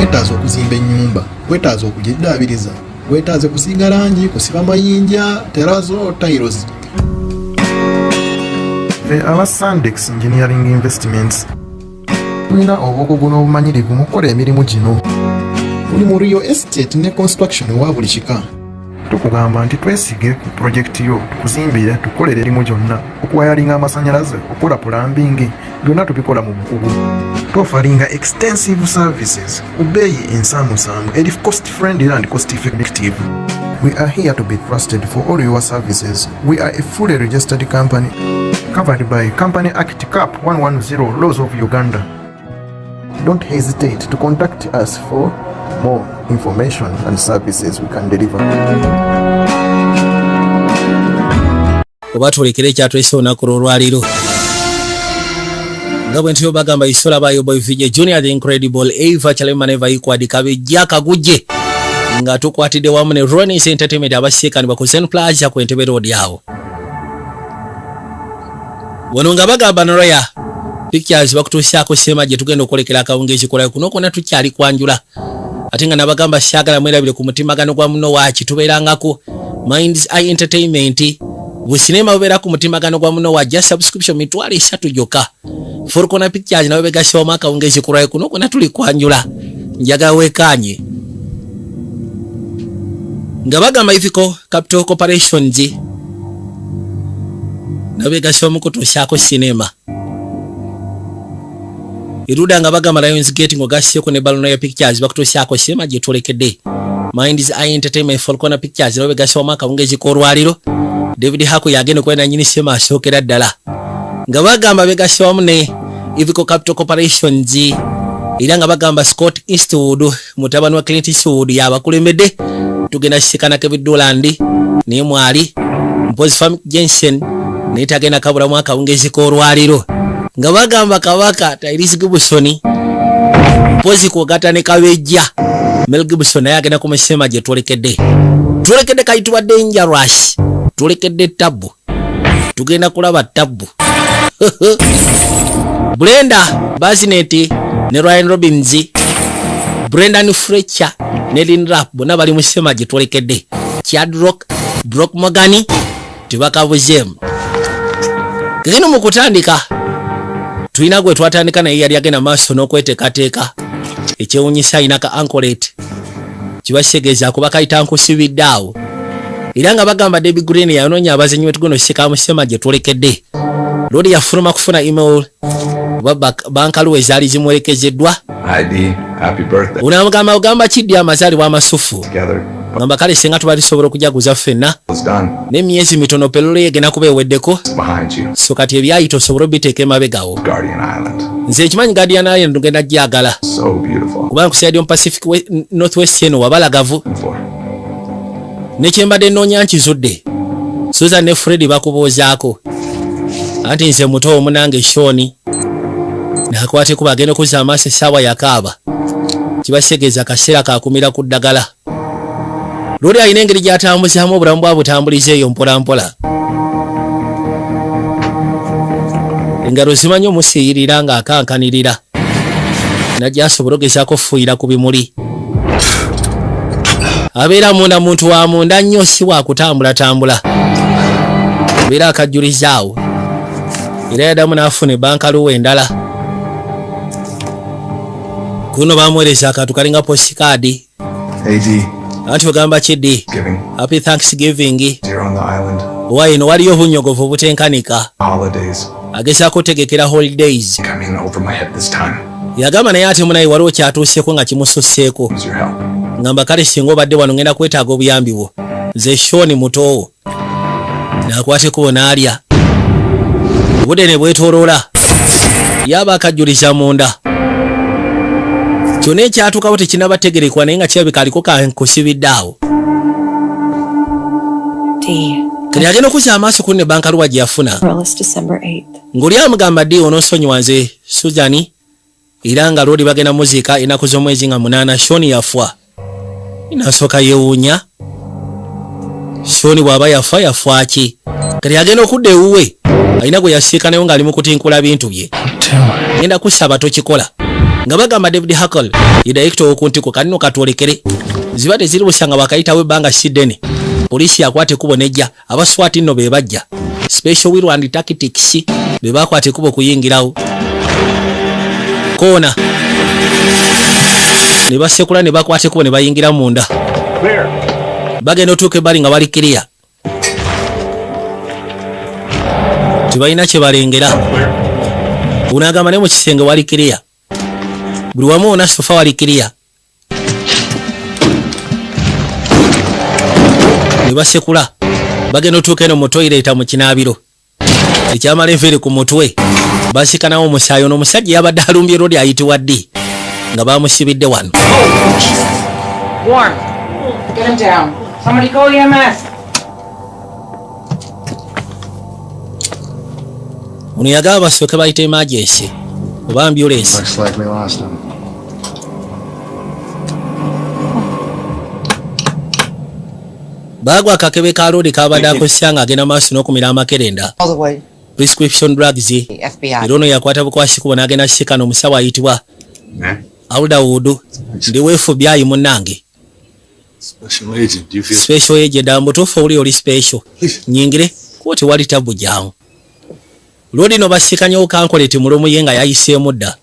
Weetaaze okuzimba ennyumba, weetaaze okugiddaabiriza, weetaaze kusiiga langi, kusiba mayinja, terrazzo, tiles. Ffe aba Sandex Engineering Investments tulina obukugu n'obumanyirivu mu kukola emirimu gino. Tuli mu real estate ne construction owa buli kika. Tukugamba nti twesige ku pulojekiti yo, tukuzimbire, tukukolere emirimu gyonna, okuwayalinga amasannyalaze, okukola plumbing, byonna tubikola mu bukugu. Tuofferinga extensive services ku bbeeyi ensaamusaamu eri cost friendly and cost effective. We are here to be trusted for all your services. We are a fully registered company covered by Company Act Cap 110 Laws of Uganda. Don't hesitate to contact us for more information and services we can deliver. Oba tulekere ekyatulese olunaku lw'olwaleero nga bwe ntyo bagamba isola bayo boy VJ Junior the Incredible Eva Chalema Never Equal Kabejja Kagujje nga tukwatidde wamu ne Ronis Entertainment abasiikanibwa ku Zen Plaza ku Entebbe Road awo wano nga bagamba Noroya Pictures bakutuusaako sema gye tugenda okwolekera akawungeezi kolayo kuno kwonna tukyali kwanjula ate nga nabagamba syagala mwerabire ku mutimagano gwa muno waaki tubeerangako Minds Eye Entertainment businema bubeera ku mutimagano gwa muno wa just subscription 30,000 gyokka. Forkona Pictures nabo begasewamu akawungeezi kulwayo kuno kwonna tuli kwanjula njagala weekaanye nga bagamba Ivico Capital Corporations nabo begasewamu kutuusaako sinema eruda nga bagamba Lions Gate ng'ogasseko ne Balonoya Pictures bakutuusaako sinema gye twolekedde. Minds Eye Entertainment Forkona Pictures nabo begasewamu akawungeezi k'olwaliro. David Hako yagenda okuba nannyini sinema asookera ddala nga bagamba begasewamu ne Ivico Capital Corporations era nga bagamba Scott Eastwood mutabani wa Clint Eastwood yabakulembedde. Tugenda sisikana Kevin Durand naye mwali mpozi Fam Jensen naye tagenda kabulamu akawungeezi k'olwaliro nga bagamba Kabaka Tyrese Gibson mpozi kwogata ne Kabejja Mel Gibson naye agenda ku musema gye twolekedde. Twolekedde kayitibwa Dangerous, twolekedde Tabbu, tugenda kulaba Tabbu. Brenda Bazinet ne Ryan Robbins, Brendan Fletcher ne Lynn Rapp bonna bali mu sema gye twolekedde. Chad Rock, Brock Morgan tebakabuzeemu. Geno mu kutandika tulina gwe twatandika naye yali agenda maaso n'okweteekateeka ekyewunyisa alina ka ankolet kiba kitegeeza kuba kayita nkusibidde awo era nga bagamba Debbie Green yanoonya abazannyi betugenda osika mu sema gye twolekedde. Lodi yafuluma kufuna email oba bankaluwa ezaali zimuwerekezeddwa. Onamugamba ogamba kiddi amazaalibwa amasufu gamba kale singa tuba tusobola okujaguza ffenna n'emyezi mitono pelolo yegenda kuba eweddeko so kati ebyayita osobola obiteeka emabegawo. Nze ekimanyi Guardian Island tugenda gyagala kubanga ku side on Pacific Northwest eno wabalagavu nekyembadde nnoonya nkizudde. Susan ne Fred bakubuuzaako anti nze muto omunange Shoni nakwate kuba agenda okuzza amaaso essaawa yakaaba kibasegeza akaseera kakumira ku ddagala. Luli alina engeri gy'atambuzaamu obulamu bwa butambuliza eyo mpola mpola. Engalo zimanyi omusiiyirira ng'akankanirira najja asobola ogezaako okufuuyira ku bimuli. Abeera munda muntu wa munda nnyo si wa kutambulatambula. Abeera akajjuliza awo era yaddamu n'afuna ebbankaluwa endala. Kuno bamuweereza akantu kalinga postcard. Anti ogamba kiddi happy Thanksgiving. Owa eno waliyo obunyogovu obutenkanika. Agezaako otegekera holidays. Yagamba naye ate munaye waliwo kyatuuseeko nga kimususseeko. Ngamba kale singa obadde wano ngenda kwetaaga obuyambi bwo. Nze Shoni mutoowo. Nakwata ekkubo n'alya. Obudde ne bwetooloola. Yaba akajjuliza munda. Kyonna ekyatuukawo tekinnabategerekwa naye nga kirabika aliko kankusibidde awo. Kati agenda okuzza amaaso ku nne bankaluwa gye yafuna. Ng'oli amugamba ddi onoosonyiwa nze Susan era nga lodi bagenda muziika ennaku z'omwezi nga 8 Shoni yafa. Nasooka yeewuunya Shoni bw'aba yafa yafa ki? Kati agenda okudda ewuwe alina gwe yasiika naye ng'ali mu kutinkula bintu bye. Ngenda kusaba tokikola. Nga bagamba David Hackl ye director w'oku ntiko. Kanino katwolekere ziba teziri busa nga bakayitawo ebbanga si ddene, poliisi yakwata ekkubo nejja. Aba SWAT nno be bajja, Special Wheel and Tactics be bakwata ekkubo okuyingirawo koona ne basekula ne bakwata ekkubo ne bayingira munda. Bagenda otuuka ebbali nga bali kiriya, tebalina kye balengera. Unaagamba ne mu kisenge wali kiriya, buli wamu wona sofa wali kiriya. Ne basekula, bagenda otuuka eno mu toilet, mu kinaabiro ekyamala enviiri ku mutwe, basikanawo omusaayi. Ono omusajja yabadde alumbye lwoli ayitibwa ddi nga bamusibidde wano. Warm. Get him down. Somebody call EMS. Ono yagaba basooke bayita emergency oba ambulance. Looks like we lost him. Baagwa akakebe ka loodi kabadde akozesa nga agenda maaso n'okumira amakerenda. All the way. Prescription drugs. FBI. Era ono yakwata bukwasi kubo n'agenda kisikana omusawo ayitibwa Aldawood. Ndi wa FBI munnange. Special agent, do you feel Special agent, ddala mutuufu oli oli special. Nyingire kuba tewali tabu jangu. Lwoli no basikanyewo kankoleti mulomu ye nga yayiseemu dda.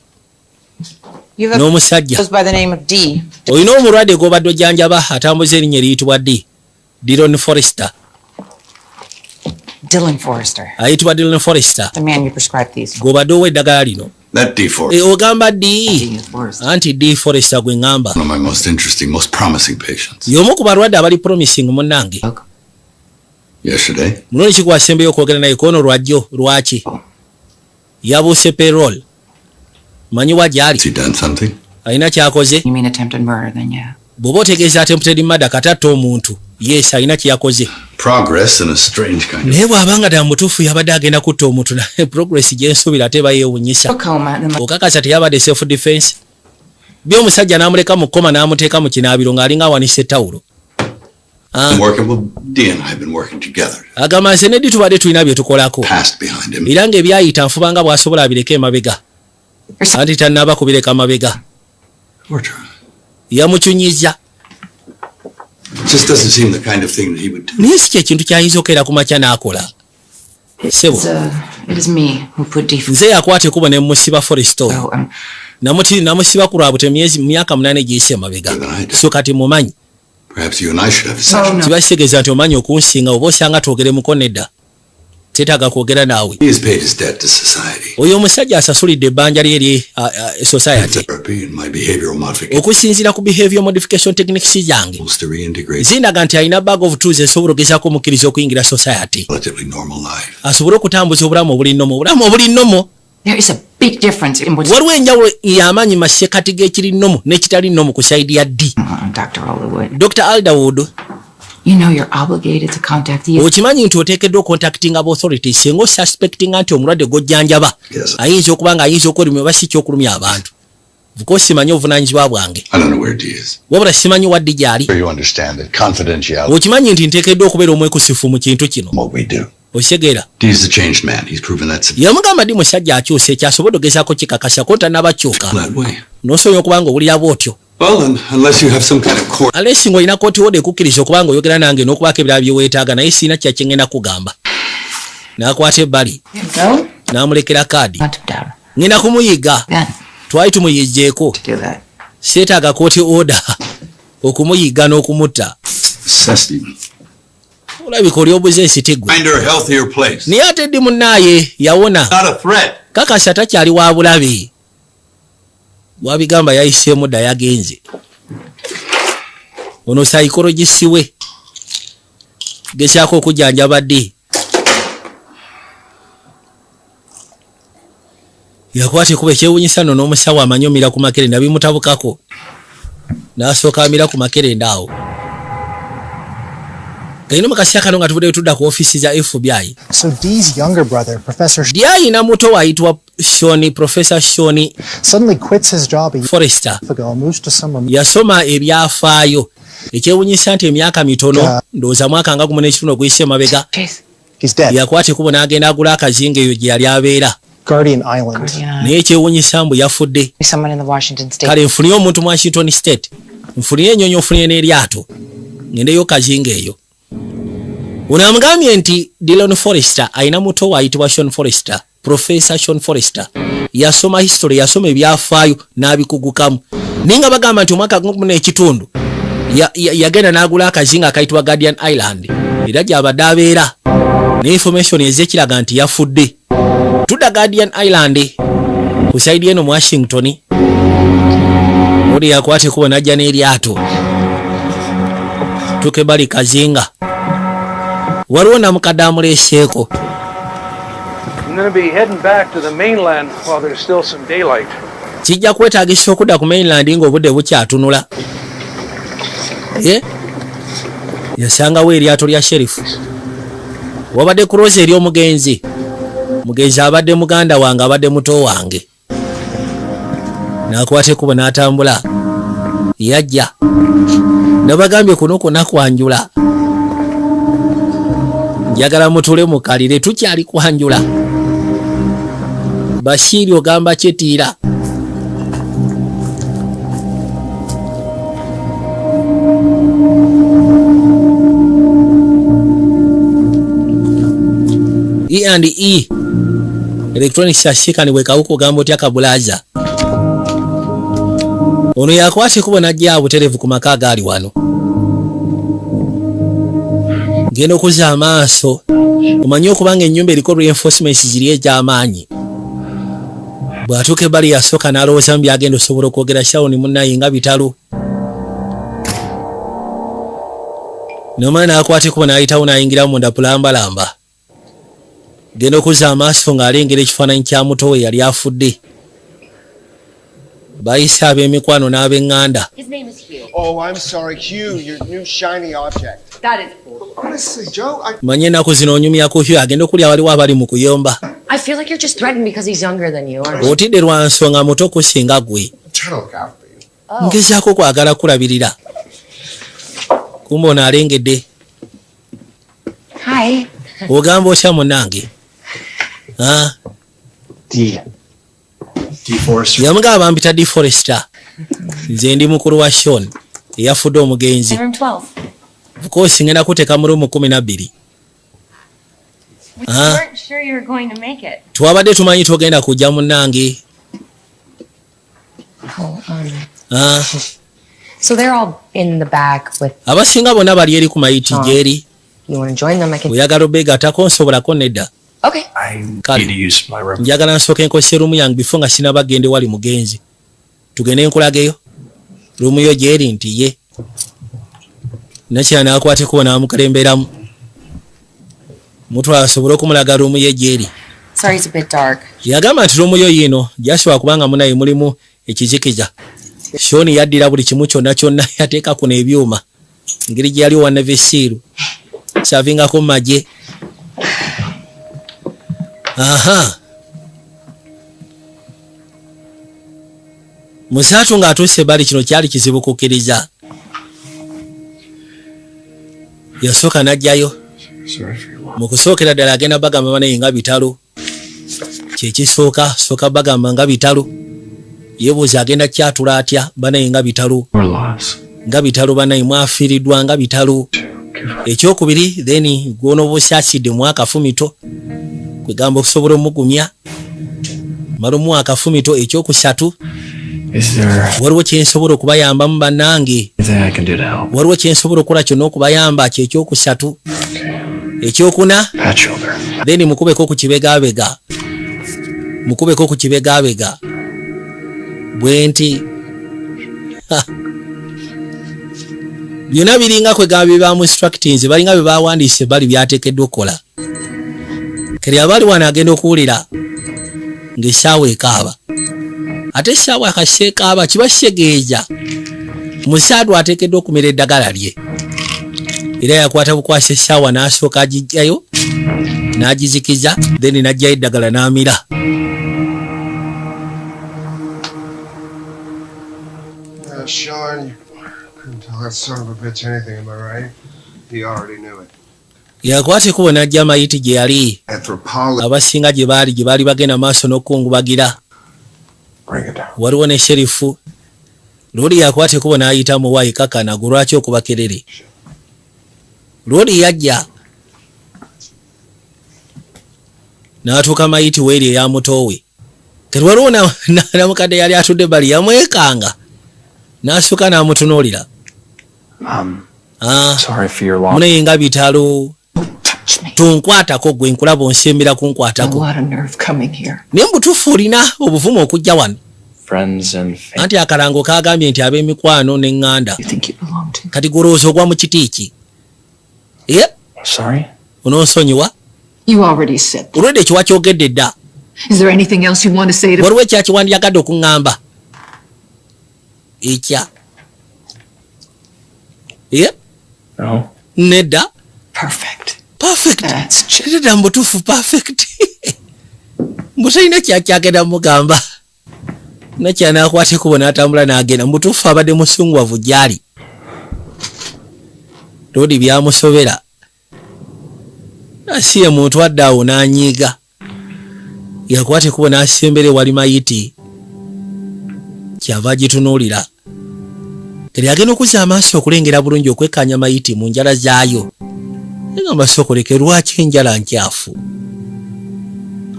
You have N'omusajja goes by the name of D. olina omulwadde gw'obadde ojjanjaba atambuza erinnya eriyitibwa D, Dillon Forester. Dylan Forrester. Ayitibwa Dillon Forester. The man you prescribed these for. Gw'obadde owa eddagala lino. That D Forrester? E, ogamba D. D Forrester. Anti D Forester gwe ŋŋamba. One of my most interesting, most promising patients. Y'omu ku balwadde abali promising munnange. Yesterday, Mulundi kikwasembeyo okwogera naye koono lwajjo. Lwaki yabuuse parole? Manyi wa gy'ali. has he done something? Alina kyakoze? You mean attempted murder, then yeah. Bw'oba otegeeza attempted murder, katatta omuntu, yes, alina kyeyakoze. Progress in a strange kind of Naye bw'abanga ddala mutuufu yabadde agenda kutta omuntu, naye progress gyensuubira ate bayeewunyisa. Coma, then Okakasa teyabadde self defense? Byomusajja n'amuleka mu kkoma n'amuteeka mu kinaabiro ng'alinga awanisa ettawulo. Ah, I'm working with D and I have been working together. Agamba nze neddi tubadde tulina bye tukolako. Past behind him. Era ng'ebyayita nfuba nga bw'asobola abireke emabega, anti tannaba kubireka mabega. Torture. Yamucunyiza. It just doesn't seem the kind of thing that he would do. Naye si kyekintu kyayinza okeera ku makya n'akola, sebo. It is me who put D. Nze yakwata ekkubo ne musiba Forester. Oh, Namuti namusiba ku lwabute myezi myaka 8 giyise emabega, so kati mumanyi. Perhaps you and I should have a Oh, session. no. Kiba kitegeeza nti omanyi okunsinga oba osanga twogeremuko. Nedda, teetaaga kwogera naawe. He has paid his debt to society. Oyo omusajja asasulidde ebbanja lye eri society. Therapy and my behavioral modification Okusinziira ku behavior modification techniques zange to reintegrate zindaga nti alina bag of tools esobola ogezaako omukkiriza okuyingira society, relatively normal life. asobole okutambuza obulamu obuli normal, obulamu obuli normal. There is a big difference in what's Waliwo enjawulo y'amaanyi masekati g'ekiri normal n'ekitali normal ku side ya D. Dr. Hollywood. Dr Alderwood. You know you're obligated to contact the Okimanyi nti oteekeddwa ocontactinga aba authorities singa osuspectinga nti omulwadde gw'ojjanjaba Yes. ayinza okuba nga ayinza okwerumya oba si kyokulumya abantu. Of course simanyi obuvunaanyizibwa bwange. I don't know where D is. Wabula simanyi waddi gy'ali. You understand that confidentiality Okimanyi nti nteekeddwa okubeera omwekusifu mu kintu kino. what we do. Okitegeera? D's a changed man. He's proven that Yamugamba ddi musajja akyusa, ekyasobodde ogezaako kikakasa ko tannabakyuka. that way. N'osobola okuba nga owulira bw'otyo. Well, then, unless you have some kind of court Unless ng'olina court order ekukkiriza okuba nga oyogera nange n'okubaako ebirala bye weetaaga, naye siina kyakyengenda kugamba. N'akwata ebbali. Go? N'amulekera kaadi. Hunt him down. Ngenda kumuyiga. Then Twali tumuyigyeeko. to do that. Seetaaga court order okumuyiga n'okumutta. necessity. Olabika oli obuze ensiti gwe. Find her a healthier place. Naye ate ddi munnaaye yawona. Not a threat. Kakasa takyali wa bulabe. Wabigamba yayiseemu dda, yagenze. Ono psychologist we gezaako okujjanjaba ddi yakwata ekuba. Ekyewunyisa nno n'omusawo amanyi omira ku makerenda bimutabukako, n'asooka amira ku makerenda awo. Galina mu kaseera kano nga tuvuddeyo tudda ku ofiisi za FBI. So Dee's younger brother, Professor Ddi ayina muto we ayitibwa Shoni, Professor Shoni suddenly quits his job a year Forester. ago and moves to some remote Yasoma ebyafaayo. Ekyewunyisa nti emyaka mitono, ndowooza mwaka nga 1.5 oguyise emabega, Chase. He's dead. yakwata ekkubo n'agenda agula akazinga eyo gye yali abeera. Guardian Island. Naye ekyewuunyisa mbu yafudde. Someone in the Washington State. Kale nfuniye omuntu mu Washington State, nfuniye ennyonyi, ofunye n'eryato, ngendeyo kazinga eyo. Ono amugambye nti Dillon Forrester alina muto we ayitibwa Sean Forrester, Professor Sean Forrester. Yasoma history, yasoma ebyafaayo n'abikugukamu, naye nga bagamba nti omwaka gumu n'ekitundu yagenda n'agula akazinga akayitibwa Guardian Island, era gy'abadde abeera, ne information ezekiraga nti yafudde. Tudda Guardian Island ku side eno mu Washington. Oli yakwata ekkubo n'ajja n'eryato, tuke bali kazinga, waliwo namukadde amuleeseeko. I'm going to be heading back to the mainland while there's still some daylight. Kijja kwetaagisa okudda ku mainland ng'obudde bukyatunula. Ye yasangawo eryato lya sheriff, wabadde kuroza eri omugenzi. Mugenzi abadde muganda wange, abadde muto wange. N'akwata ekkubo n'atambula, yajja. Nabagambye kuno kwonna kwanjula, njagala mutule mukalire, tukyali kwanjula. Bashiri ogamba kyetiira. E and E Electronics ashikani bwekawuka ogamba otya kabulaza. Ono yakwata ekkubo n'ajja butereevu ku maka agaali wano. Genda okuzza amaaso omanye okubanga ennyumba eriko reinforcements ziri egy'amaanyi. Bw'atuuka ebbali yasooka n'alowooza mu byagenda osobola okwogera Sharon munnaye nga bitalo. Nomala n'akwata ekkubo n'ayitawo n'ayingira munda pulambalamba. Genda okuzza amaaso ng'alengera ekifaananyi kya muto we yali afudde. Bayise ab'emikwano n'ab'eŋŋanda. His name is Hugh. Oh, I'm sorry, Hugh, your new shiny object. That is cool. Honestly, Joe, I Manye ennaku zino onyumya ku Hugh, agenda okulya waliwo abali mu kuyomba. I feel like you're just threatened because he's younger than you, aren't you? Otidde lwa nsonga muto kusinga gwe. I'm trying to look out for you. Ngezaako kwagala kulabirira. Kumbe ono alengedde. Hi. Ogamba otya munnange? Ah, D. D. Forrester. Yamugamba bampita D Forrester. Nze ndi mukulu wa Sean eyafudde omugenzi. In room 12. Of course ngenda kuteeka mu room 12. We Ah. weren't sure you were going to make it. Twabadde tumanyi togenda kujja munnange. Oh, Ah, so they're all in the back with. Abasinga bonna bali eri ku mayiti gyeri. You want to join them? I can. Oyagala obeegattako nsobolako nedda. Okay. I Kale. need to use my room. Njagala nsooke nkozese room yange before nga sinabagende wali mugenzi. Tugende nkulageyo. Room yo gyeri nti ye. Nakyala n'akwata ekkubo n'amukulemberamu. Mutwala asobole okumulaga room ye gyeri. Sorry, it's a bit dark. Yagamba nti room yo yiino gyasooka kubanga munaye mulimu ekizikiza. Sean yaddira buli kimu kyonna kyonna, yateeka kuno ebyuma. Engeri gye yali owa Navy Seal. Savingako mu magye. Aha. Musaatu ng'atuuse ebbali, kino kyali kizibu kukkiriza. Yasooka n'ajjayo. Sorry for your loss. Mu kusookera ddala agenda bagamba banaye nga bitalo. Kyekisooka sooka bagamba nga bitalo. Yeebuuza agenda kyatula atya, banaye nga bitalo. Your loss. Nga bitalo banaye, mwafiiriddwa nga bitalo. Give up. Ekyokubiri, then gw'onooba osaasidde mu akafumito, kwegamba okusobola omugumya mala omuwa akafumito. Ekyokusatu, Is there waliwo kyensobola okubayambamu bannange? anything I can do to help? Waliwo kyensobola okukola kyonna okubayamba? Kyekyokusatu. Ekyokuna, Pat shoulder. then mukubeko ku kibegaabega, mukubeko ku kibegaabega bwe nti. Ha. Byonna biringa kwegamba bye bamuinstructings, balinga bye bawandiise bali byateekeddwa okukola. Keri abali wano agenda okuwulira ng'essaawa ekaaba, ate essaawa akaseekaaba kiba kitegeeza musaadu ateekeddwa okumira eddagala lye. Era yakwata bukwasa essaawa n'asooka agijjayo n'agizikiza, then n'aggyayo eddagala n'amira. Sean, you couldn't tell that son of a bitch anything, am I right? He already knew it. Yakwata ekkubo n'ajja mayiti gye yali. Anthropology. Abasinga gye baali bagenda maaso n'okukungubagira. Bring it down. Waliwo ne sheriff. Loli yakwata ekkubo n'ayita mu waayi kakana gwe lwaki okuba kerere. Loli yajja n'atuuka mayiti weeri eya muto we. Kati waliwo namukadde yali atudde bali yamwekanga n'asooka n'amutunuulira. Ah, Sorry for your loss. Munaye nga bitalo. Touch me. Tonkwatako gwe, nkulaba onsembera A kunkwatako. lot of nerve coming here. Naye mubutuufu olina obuvumu okujja wano. Friends and family. Anti akalango kagambye nti ab'emikwano n'eŋŋanda. You think you belong to? Kati golowooza ogwa mu kiti ki? Ye Sorry? onoonsonyiwa. You already said that. Olwedde ekyo wakyogedde dda. Is there anything else you want to say to Waliwo ekyakiwandyagadde okuŋŋamba ekya ye? No. Nedda. Perfect. Perfect. That's just Nedda, mubutuufu perfect. Mbu talina kyakyagenda mugamba nakyanakwata ekubo n'atambula n'agenda. Mubutuufu abadde musungwavu gy'ali lodi byamusobera asiye muntu adde awo n'anyiiga. Yakwata ekubo n'asembera ewali mayiti kyava agitunuulira. Kati agenda okuzza amaaso okulengera bulungi okwekkaanya mayiti mu njala zaayo, egamba sokoleke lwaki enjala nkyafu.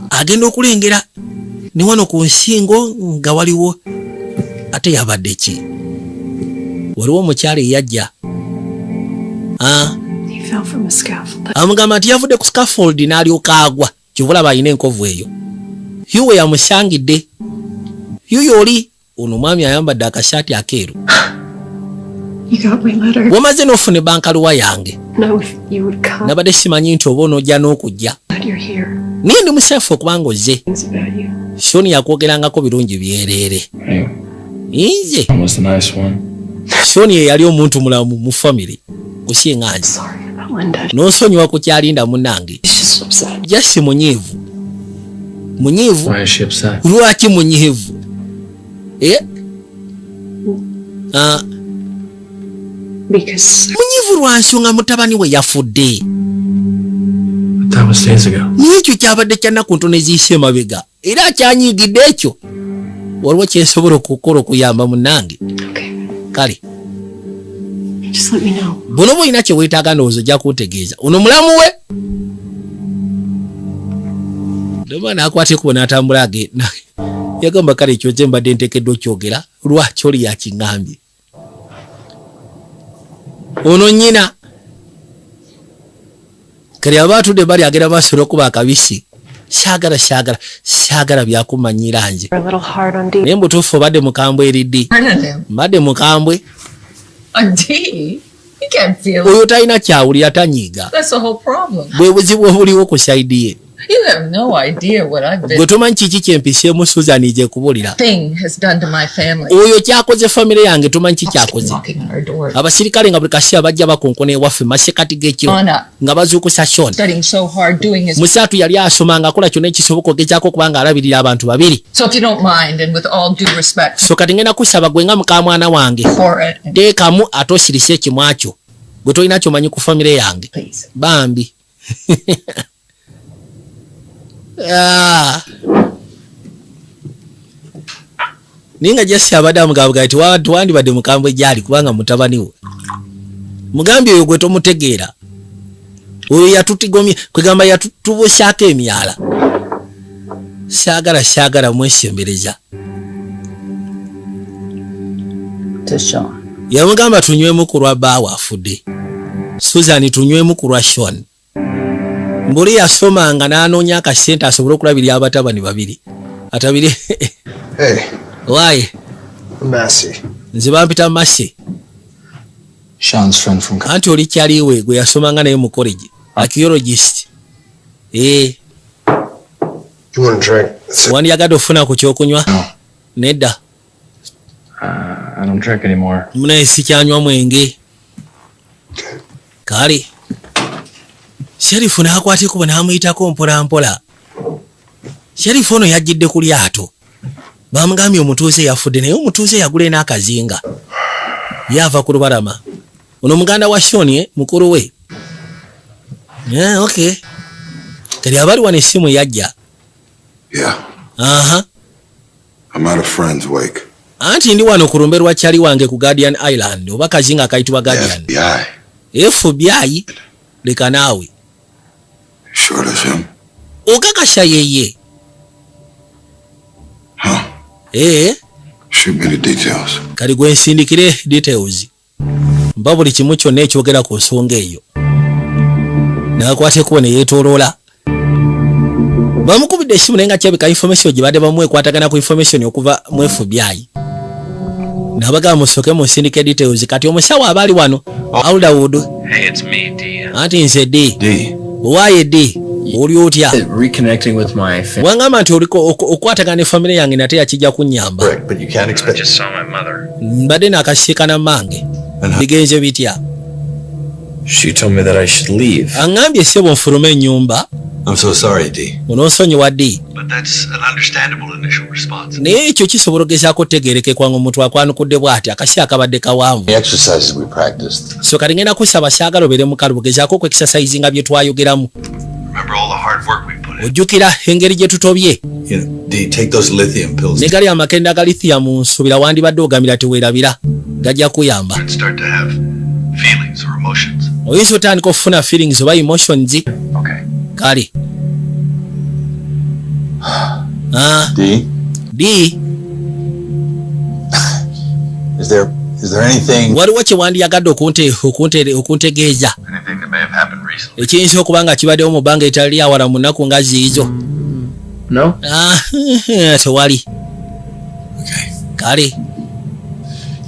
Agenda okulengera ne wano ku nsingo nga waliwo ate yabadde ki? Waliwo omukyala eyajja. Ah, He fell from a scaffold. Amugamba nti yavudde ku scaffold n'alyoka agwa, kyova alina enkovu eyo. Yuwe yamusangidde yuyo oli ono omwami ayambadde akasaati akeeru. You got my letter. Wamaze n'ofuna ebbankaluwa yange. Know if you would come. Nabadde simanyi nti oba onoojja n'okujja. Glad you're here. Naye ndi musanyufu okubanga ozze. Things about you. Shoni yakwogerangako birungi byereere. Hey, nze was the nice one. Shoni ye yali omuntu mulamu mu famire kusinga nze. Sorry about Linda. N'onsonyiwa ku kyalinda munnange. She's just upset. Just munyiivu, munyiivu. Why is she upset? Lwaki munyiivu? Eh? Ah, Because munyiivu lwa nsonga mutabani we yafudde. But that was days ago. Naye ekyo kyabadde kya nnaku ntono eziyise emabega era akyanyiigidde ekyo. Waliwo kyensobola okukola okuyamba munnange? Okay. Kale. Just let me know. Buno oba olina kye weetaaga ndowooza ojja kuntegeeza. Ono mulamu we ndoba n'akwata ekkubo n'atambula agenda. Yagamba kale ekyo nze mbadde nteekeddwa okyogera lwaki oli yakiŋŋambye. Ono nnyina kati aba atudde bali agenda maaso n'okuba akabisi. Saagala, saagala, saagala byakumanyira nze. You're a little hard on D. Naye mubutuufu obadde mukambwe eri ddi. Mbadde mukambwe. On D? You can't feel it. Oyo talina kyawulira, tanyiiga. That's the whole problem. Bwe buzibu obuliwo ku side ye. You have no idea what I've been Gwe tomanyi kiki kyempiseemu Susan gye kubulira. thing has done to my family. Oyo kyakoze famire yange tomanyi kikyakoze. Knocking on our door. Abasirikale nga buli kaseera bajja bakonkona ewaffe masekati g'ekiro On up. nga bazuukusa Shon. Studying so hard, doing his Musaatu yali asoma nga akola kyonna ekisoboka ogezaako okuba nga alabirira abantu babiri. So if you don't mind, and with all due respect So kati ngenda kusaba gwe nga mukamwana wange for it, and teekamu ate osirise ekimwa kyo gwe tolina kyomanyi ku famire yange. Please. Bambi. Ah. Naye nga just abadde amugamba nti tewandibadde mukambwe gyali kubanga mutabani we mugambye oyo gwe tomutegeera oyo yatutigomye kwegamba yatutubusaako emyala. Saagala, saagala mwesembereza. To Sean. Yamugamba tunywemu ku lwa bbaawe afudde Susan, tunywemu ku lwa Shon. Mbuli yasomanga n'anoonya akasente asobole okulabirira abatabani babiri atabiri. Hey, waaye. Massey. Nze bampita Massey. Sean's friend from Anti oli kyaliwe gwe yasomanga naye mu college, archaeologist. Ee. You want a drink? Wandyagadde ofuna ku kyokunywa? Nedda. I don't drink anymore. Munaye sikyanywa mwenge. Kale sheriff n'akwata ekubo n'amuyitako mpola mpola. Sheriff ono yajjidde ku lyato bamugambye omutuuze yafudde naye omutuuze yagula n'akazinga yaava ku lubalama. Ono muganda wa Shoni, mukulu we. Yeah, okay. Kati abali wano essimu yajja. Yeah. Aha. I'm at a friend's wake. Anti ndi wano ku lumbe lwa kyali wange ku Guardian Island oba kazinga akayitibwa Guardian. FBI. FBI, leka naawe. Sure that's him? Okakasha yeye? Huh. Ee. Shoot me the details. Kali gwe nsindikire details, mba buli kimu kyonna ekyogera ku nsonga eyo. Nakwata ekkubo ne yeetooloola. Bamukubidde essimu, naye nga kyabika information gye badde bamuwa ekwatagana ku information okuva mu FBI. Nabagamba musooke munsindike details. Kati omusawo aba ali wano, Aldawood. Hey, it's me, D. Anti nze D. D. Owaaye D, oli otya? Reconnecting with my family. Wangamba nti oliko okwatagana ne famire yange nate yakijja kunnyamba. Correct, but you can't I expect. just saw my mother. Mbadde naakasiikana mange. Bigenze bitya? She told me that I should leave. Aŋŋambye, ssebo, nfulume ennyumba. I'm so sorry, D. Onoonsonyiwa, D. But that's an understandable initial response. Naye ekyo kisobola ogezaako otegeerekekwa nga omuntu akwanukudde bw'ati akasi akabadde kawanvu. The exercises we practiced. So kati ngenda kusaba, saagala obeere mukalu, gezaako okuexercisinga bye twayogeramu. Remember all the hard work we put in. Ojjukira engeri gye tutobye. D, take those lithium pills. Ne gali amakenda ga lithium, nsuubira wandibadde ogamira teweerabira, gajja kuyamba. And start to have feelings or emotions. Oyinza otandika okufuna feelings oba emotions. Okay. Kale. Ah, D, D. is there anything Waliwo kye wandiyagadde okuntegeeza Anything that may have happened recently? ekiyinza okuba nga kibaddewo mu bbanga etali awala mu nnaku nga ziizo? No? Ah, tewali. Okay. Kale.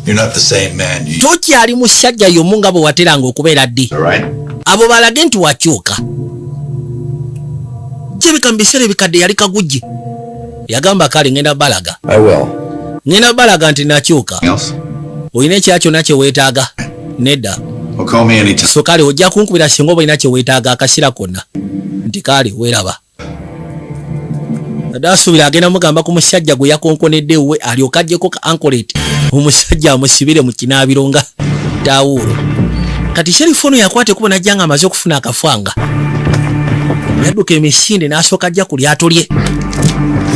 You're not the same man you Tokyali musajja y'omu nga bwe wateranga okubeera ddi. all right? Abo balage nti wakyuka. Kirabika mu biseera ebikadde yali kagujje. Yagamba kale, ngenda balaga. I will. Ngenda balaga nti nakyuka. Else? Olina ekya kyonna kye weetaaga? Nedda. Well, call me anytime. So kale, ojja kunkubira singa oba olina kye weetaaga akaseera konna. Nti kale, weeraba. Adde asuubira agenda mugamba ku musajja gwe yakonkonedde ewuwe, alyoke aggyeko ka anklet, omusajja amusibire mu kinaabiro nga tawuulo. Kati sheriff ono yakwata ekkubo najja nga amaze okufuna akafanga, yadduka emisinde n'asooka ajja ku lyato lye.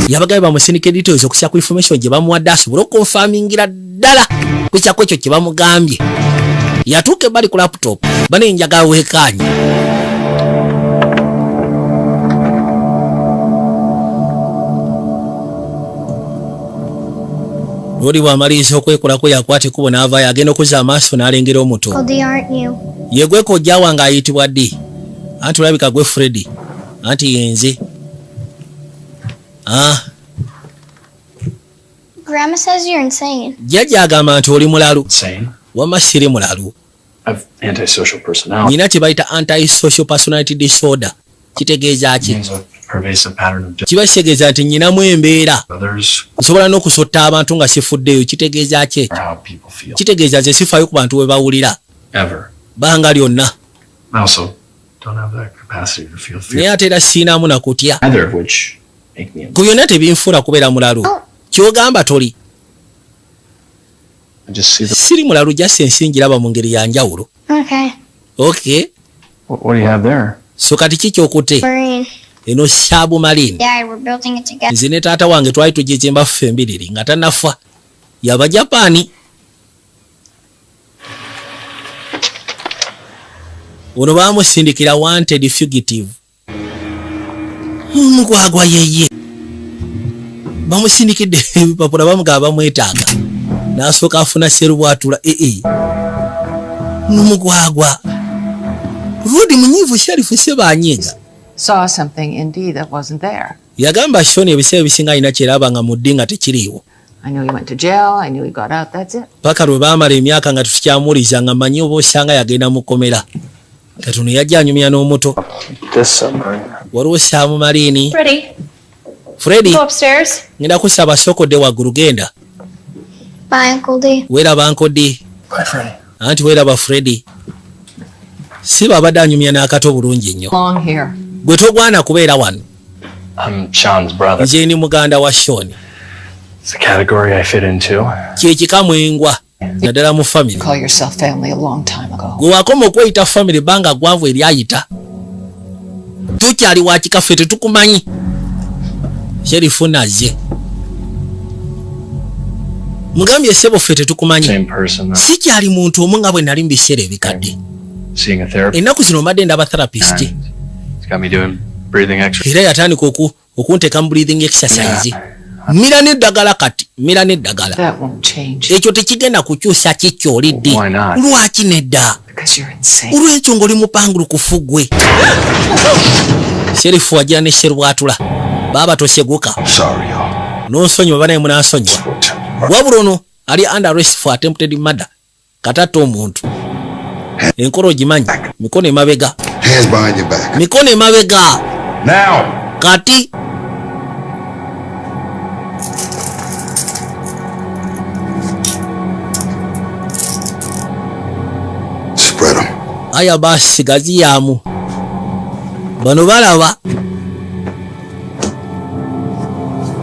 Yabagabe bamusindika details okusya ku information gye bamuwadde, asobole okuconfirmingira ddala kukyako ekyo kye bamugambye. Yatuuka ebbali ku laptop, banenjagala weekaanye. Lwoli bw'amaliriza okwekolako, yakwata ekkubo n'avaayo, agenda okuzza amaaso n'alengera omuto. Uncle D, aren't you? Ye gwe kojja wange ayitibwa ddi? Anti olabika gwe Fredi. Anti yenze. Ah. Grandma says you're insane. Jjajja agamba nti oli mulalu. Insane. Wamma siri mulalu. I've antisocial personality. Nina kye bayita antisocial personality disorder. Kitegeeza ki? Means a pervasive pattern of Kiba kitegeeza nti nyinamu embeera others nsobola n'okusotta abantu nga sifuddeeyo. Kitegeeza ki ekyo? or how people feel. Kitegeeza nze sifaayo ku bantu bwe bawulira Ever. bbanga lyonna. I also don't have that capacity to feel fear. Naye ate era siinaamu nakutya. Neither of which make me. Ku byonna tebinfuula kubeera mulalu. Kyogamba toli? I just see the. Siri mulalu, just ensi ngiraba mu ngeri ya njawulo. Okay. Okay. What do you have there? So kati ki kyokutte? Marine. Eno submarine. Dad, we're building it together. Nze ne taata wange twali tugizimba ffe embiriri nga tannafa, yabajapaani. Ono bamusindikira wanted fugitive, mugwagwa yeye. Bamusindikidde ebipapula, bamugaba bamwetaaga, n'asooka afuna serubwatula. Ee, nomugwagwa rudi munyiivu, sheriff sebanyiiga. Saw something in D that wasn't there. Yagamba Shoni ebiseera ebisinga alina kyeraba nga mu ddi nga tekiriiwo. I knew he went to jail. I knew he got out. That's it. Paka lwe baamala emyaka nga tetukyamuwuliza, nga manyi oba osanga yagenda mu kkomera. Katono yajja anyumya n'omuto. This submarine. Waliwo submarine. Freddie, Fredi. go upstairs. Ngenda kusaba sokodde waggulu, genda. Bye, Uncle D. Weeraba, Uncle D. Bye, Freddie. Anti weeraba, Fredi. Siba abadde anyumya n'akato bulungi nnyo. Long here. Gwe togwana kubeera wano. I'm Sean's brother. Nze ndi muganda wa Shoni. It's the category I fit into. Kyekika mwengwa naddala mu family. Call yourself family a long time ago. Gwe wakoma okweyita family bbanga gwanvu eryayita. Tukyali wakikaffe, tetukumanyi. Sheriff nazze, mugambye, "Ssebo, ffe tetukumanyi." Same person though. Sikyali muntu omu nga bwe nali mu biseera ebikadde. Seeing a therapist. Ennaku zino mbadde ndaba therapist. And it's got me doing breathing exercise. Era yatandika okunteeka mu breathing exercise. Mira n'eddagala kati, mira n'eddagala. That won't change. Ekyo tekigenda kukyusa kikyolidde. Why not? Lwaki nedda? Because you're insane. Olwekyo ng'oli mupangulukufu gwe. Sheriff wajja ne sherwatula baaba toseguka. Sorry, y'all. Nonsonyiwa banaye, munansonyiwa. Wabula ono ali under arrest for attempted murder, katatta omuntu. Enkola ogimanyi, mikono emabega. Hands behind your back. Mikono emabega. Now! Kati. Spread 'em. Aya basi, gaziyamu bano balaba.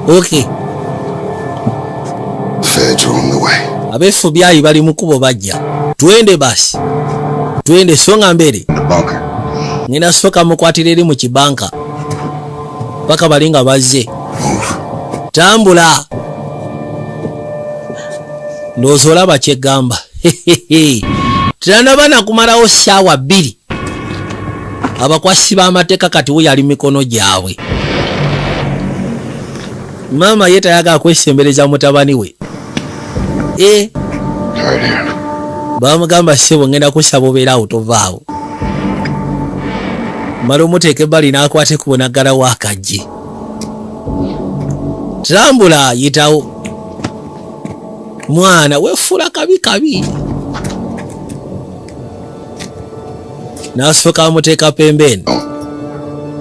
Okay. Feds are on the way. Abe FBI bali mu kubo bajja. Twende basi, twende, songa mbere. In the bunker. Ngenda soka mukwatira eri mu kibunker paka bali nga bazze. Tambula. Ndowooza olaba kyeggamba, teranaba nakumalawo ssaawa 2, abakwasi b'amateeka kati wuyo ali mikono gyabwe. Maama ye tayagala kwesembereza mutabani we e. Right here. Bamugamba, "Ssebo, ngenda kusaba obeera awo, tovaawo." Mala omuteeka ebbali n'akwata ekkubo n'aggalawo akaggi. Tambula, yitawo mwana, wefuula kabi kabi. N'asooka amuteeka pembeeni.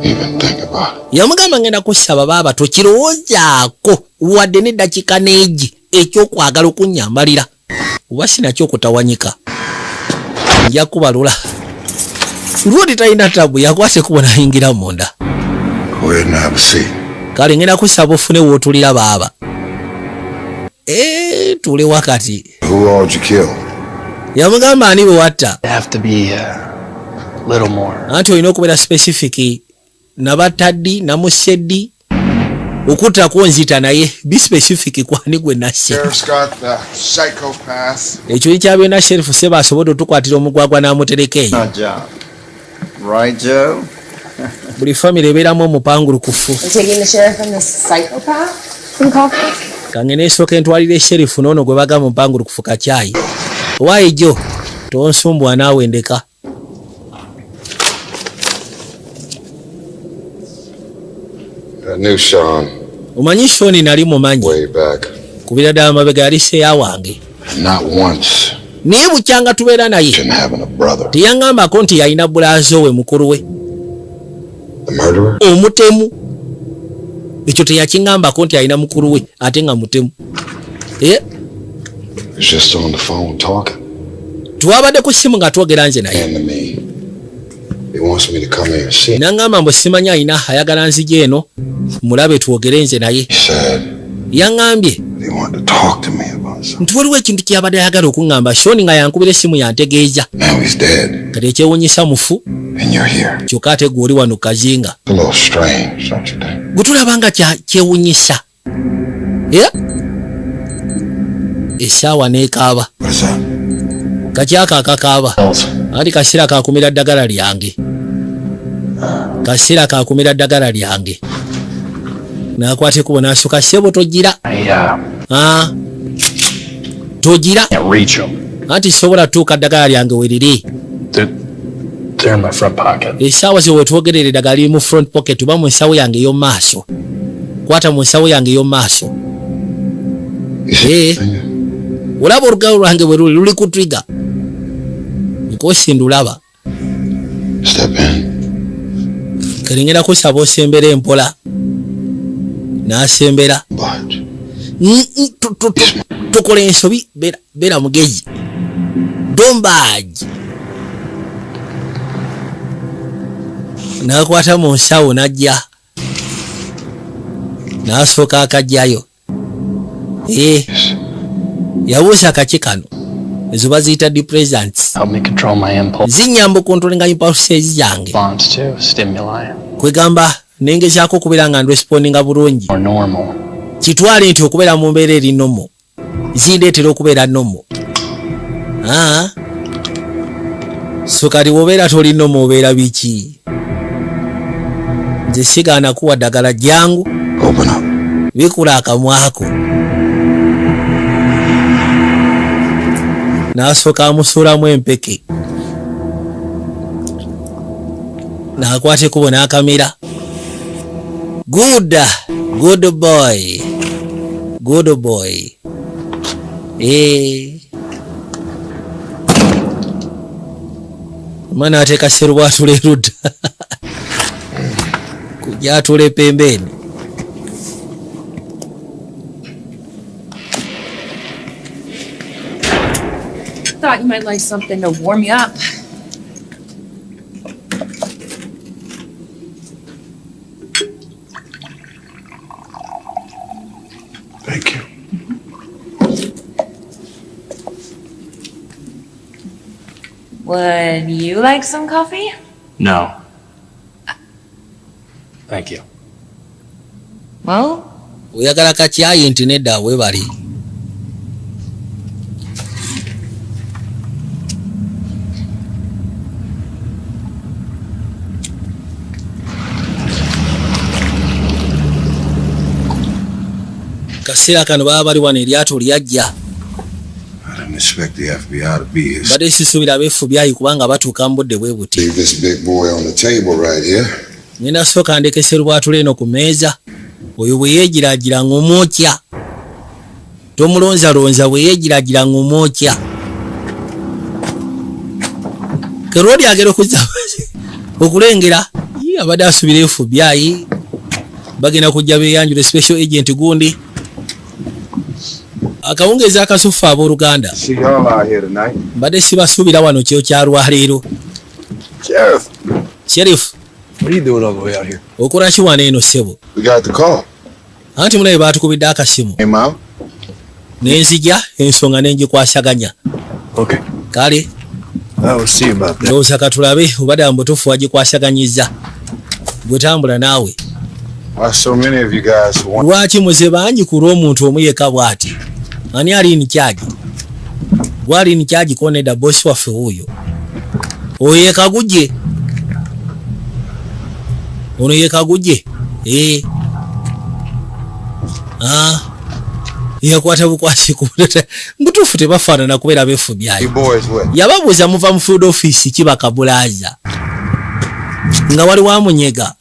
Even think about it. Yamugamba, "Ngenda kusaba baaba tokirowoozaako wadde n'eddakiika n'egi ekyokwagala okunnyambalira oba sinakyo okutawanyika, nja kubalula." Lwoti talina tabu, yakwata ekkubo n'ayingira munda. Go ahead and have a seat. Kale ngenda kusaba ofune wootulira baaba. Ee, tuule wakati. Who all did you kill? Yamugamba, "Ani bwe watta?" Have to be a little more. Anti olina okubeera specific. Nabatta ddi, namusse ddi? Okuttako nzita, naye be specific, kwani gwe nasse? Sheriff's got the psychopath. Ekyo kya byonna, sheriff seba asobodde otukwatira omugwagwa n'amutereka eyo. Not job. Right, Joe? Buli famire ebeeramu omupangulukufu. I'm taking the sheriff and the psychopath some coffee. Kange nesooka entwalira sheriff n'ono gwe bagamba omupangulukufu kacyayi. Owaayi jo, tonsumbwa naawe, ndeka. I knew Sean Omanyi Sean nali mumanyi way back. kubira ddala mabega, yali seya wange. Not once Naye bukyanga tubeera naye didn't having a brother. teyaŋŋambako nti yalina bulaazo we, mukulu we. The murderer? Omutemu. Ekyo teyakiŋŋambako nti alina mukulu we ate nga mutemu. Eh, Was just on the phone talking. Twabadde ku ssimu nga twogera nze naye. And to me. He wants me to come here and see him. Naŋŋamba mbu simanyi alina ayagala nzija eno mulabe twogere nze naye. He said Yaŋŋambye he wanted to talk to me about something. nti waliwo ekintu kyabadde ayagala okuŋŋamba. Sean nga yankubira essimu yantegeeza. Now he's dead. Kati ekyewunyisa mufu. And you're here. Kyokka ate gwe oli wano kazinga. It's a little strange, don't you think? Gwe tulaba nga kyewunyisa. Era essaawa n'ekaaba. What is that? Kakyaka akakaaba anti kaseera kakumira ddagala lyange, kaseera kakumira ddagala lyange. Nakwata ekubo n'asooka. "Ssebo, togira." I Ah, togira. can't reach them. Anti sobola tuuka ddagala lyange weriri. They're in my front pocket. Essaawa ze wetwogerera eddagala liri mu front pocket oba mu nsawo yange ey'omu maaso. Kwata mu nsawo yange ey'omu maaso. Eh, olaba olugalo lwange bwe luli, luli ku trigger nkosi, ndulaba. Step in. Kati ngenda kusaba osembera empola. N'asembera. But Tukola ensobi, beera mugezi, dombaagi. N'akwata mu nsawo n'ajja n'asooka akajjayo. Ee, yabuusa kaki kano. Ezo baziyita depressants. Help me control my impulse Zinyamba okontrolinga impulses zange. response to stimuli. Kwegamba nengezaako okubeera nga nrespondinga bulungi. Or normal. Kitwale nti okubeera mu mbeera eri normal zindeetera okubeera normal. Ah. So kati bw'obeera toli normal, obeera biki? Nze sigaana kuwa ddagala, jangu. Open up. Bikula akamwako. N'asooka amusuulamu empeke, n'akwata ekkubo n'akamira. Good, good boy, good boy. Eh. Omwana ateeka serubwatula erudda kujja atula pembeni. Thought you might like something to warm you up. Thank you. Would you like some coffee? No. Thank you. Well, Oyagala kakyayi? Nti nedda, webali. Kaseera kano baba bali wano, eryato lyajja. I didn't expect the FBI to be here. Mbadde sisuubira aba FBI kubanga batuuka mu budde bwe buti. Leave this big boy on the table right here. Ngenda sooka ndekese lwatula eno ku mmeeza. Oyo bwe yeegiragira ng'omwokya, tomulonzalonza, bwe yeegiragira ng'omwokya. Kerwodi agera okuzza okulengera. Ii, abadde asubira FBI bagenda kujja beeyanjula, special agent gundi. Akawungeezi akasufu, abooluganda. See y'all out here tonight. Mbadde sibasuubira wano kyo kyalwaleero. Sheriff. Sheriff. What are you doing all the way out here? Okola ki wano eno, ssebo? We got the call. Anti munaye baatukubidde akasimu. Came out. Nenzija ensonga nengikwasaganya. Okay. Kale. I will see about that. Ndowooza katulabe obadde mu butuufu wagikwasaganyiza. Gwe tambula naawe. Why so many of you guys want Lwaki muze bangi ku lw'omuntu omu yekka bw'ati? Ani ali in charge? Gwali in charge ko nedda? Bosi waffe wuuyo. Oyo ye Kagujje, ono ye Kagujje. Ee, ah, yakwata bukwasi ku mbutuufu tebafaanana kubeera ba FBI. you boys with? Yababuuza, muva mu field office ki? Bakabulaaza nga waliwo amunyega.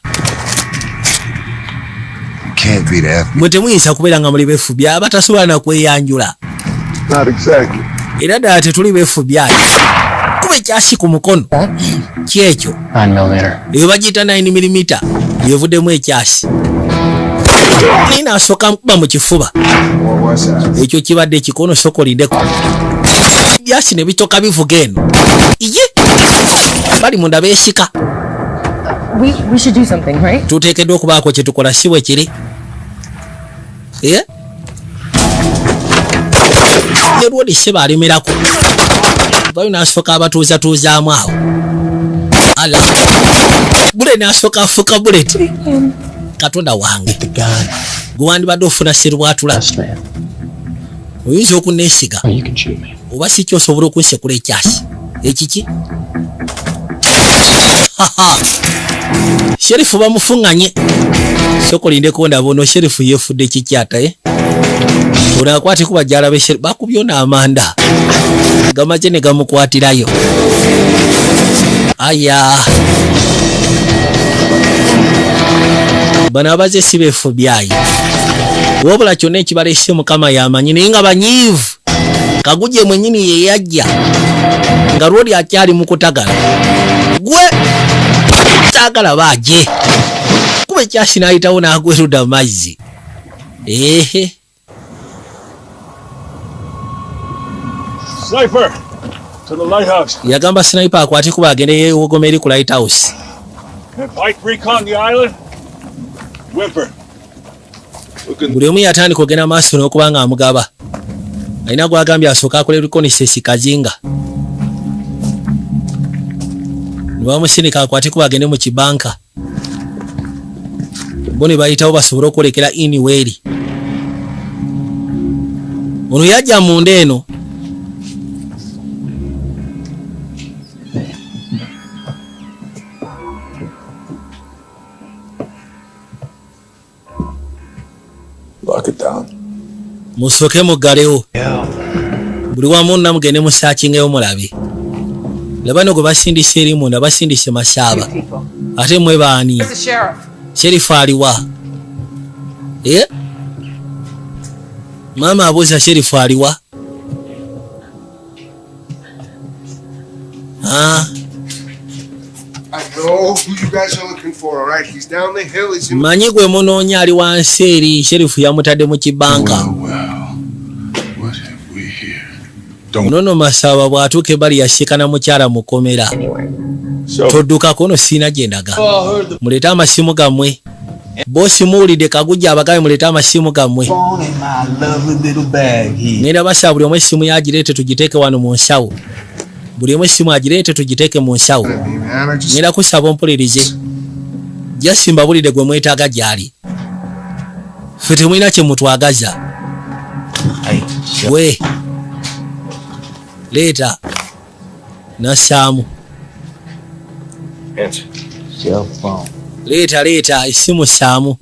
You can't be the FBI. Mwe temuyinza kubeera nga muli ba FBI abatasobola na kweyanjula. Not exactly. Era ddala tetuli ba FBI. Kuba ekyasi ku mukono kyekyo. 9mm. Eyo bagiyita 9 mm, yevuddemu ekyasi, naye naasooka nkuba mu kifuba. What was that? Ekyo kibadde ekikono, sokolindeko byasi ne bitoka bivuga eno iye bali munda beesika. We should do something, right? Tuteekeddwa okubaako kye tukola, si bwe kiri? Eh? Ne lwoli seba alemerako vayo n'asooka abatuuzatuuzaamu awo ala bule n'asooka afuka bullet. Katonda wange, gwe wandibadde ofuna serubwatula. Trust me. Oyinza okuneesiga. Oh, you can shoot me. Oba si kyosobola okunsekula ekyasi ekiki. Haha. Sheriff bamufuŋŋanye, sokolindeko ndaba ono sheriff yeefudde kikyata, eh? Ono akwate ku bajjala be sheriff bakubye ono amanda gamaze ne gamukwatirayo. Aya, bano abaze si ba FBI, wabula kyonna ekibalese Mukama yamanyi, naye nga banyiivu. Kaguje mwennyini ye yajja nga lwoli akyali mu kutagala. Gwe saagala baaje kuba ekyasi n'ayitawo n'agweruda mu mazzi. Ehe. Sniper! To the lighthouse. Yagamba sniper akwate kuba agende yewogoma eri ku lighthouse. Pike recon the island. Whimper. Buli omu yatandika ogenda maaso n'okuba nga amugaba. Alina gwagambye asooka akole reconnaissance kazinga, ne bamusindika akwate kuba agende mu kibanka, bo ne bayitawo basobole okwolekera ini weeri. Ono yajja munda eno. Lock it down. Musooke muggalewo buli wamu nna mugende musaakingeyo mulabe. Laba no gwe basindise eri munda, basindise Masaaba. Ate mwe baani? Where's the sheriff? Sheriff aliwa? Eh? Maama abuuza sheriff aliwa? Ah, I know who you guys are looking for, all right? He's down the hill. He's in. Manyi gwe munoonya, ali wansi eri, sheriff yamutadde mu kibanka. What have we here? Don't Nono Masaaba bw'atuuka ebbali yasiikana mukyala mukomera. So, Toddukako ono, siina gye ndaga. Muleete amasimu gammwe. Bosi muwulidde kagujja abagabe, muleete amasimu gammwe. Phone in my lovely little bag here. Ngenda basaba buli omu essimu yagireete tugiteeke wano mu nsawo. Buli omu essimu agireete tugiteeke mu nsawo. Man, I just. Ngenda kusaba ompulirize. Jasimba bulidde gwe mwetaaga gy'ali. Ffe temulina kye mutwagaza. Hey, We leeta nassaamu. Answer. Cell phone. Leeta, leeta essimu ssaamu.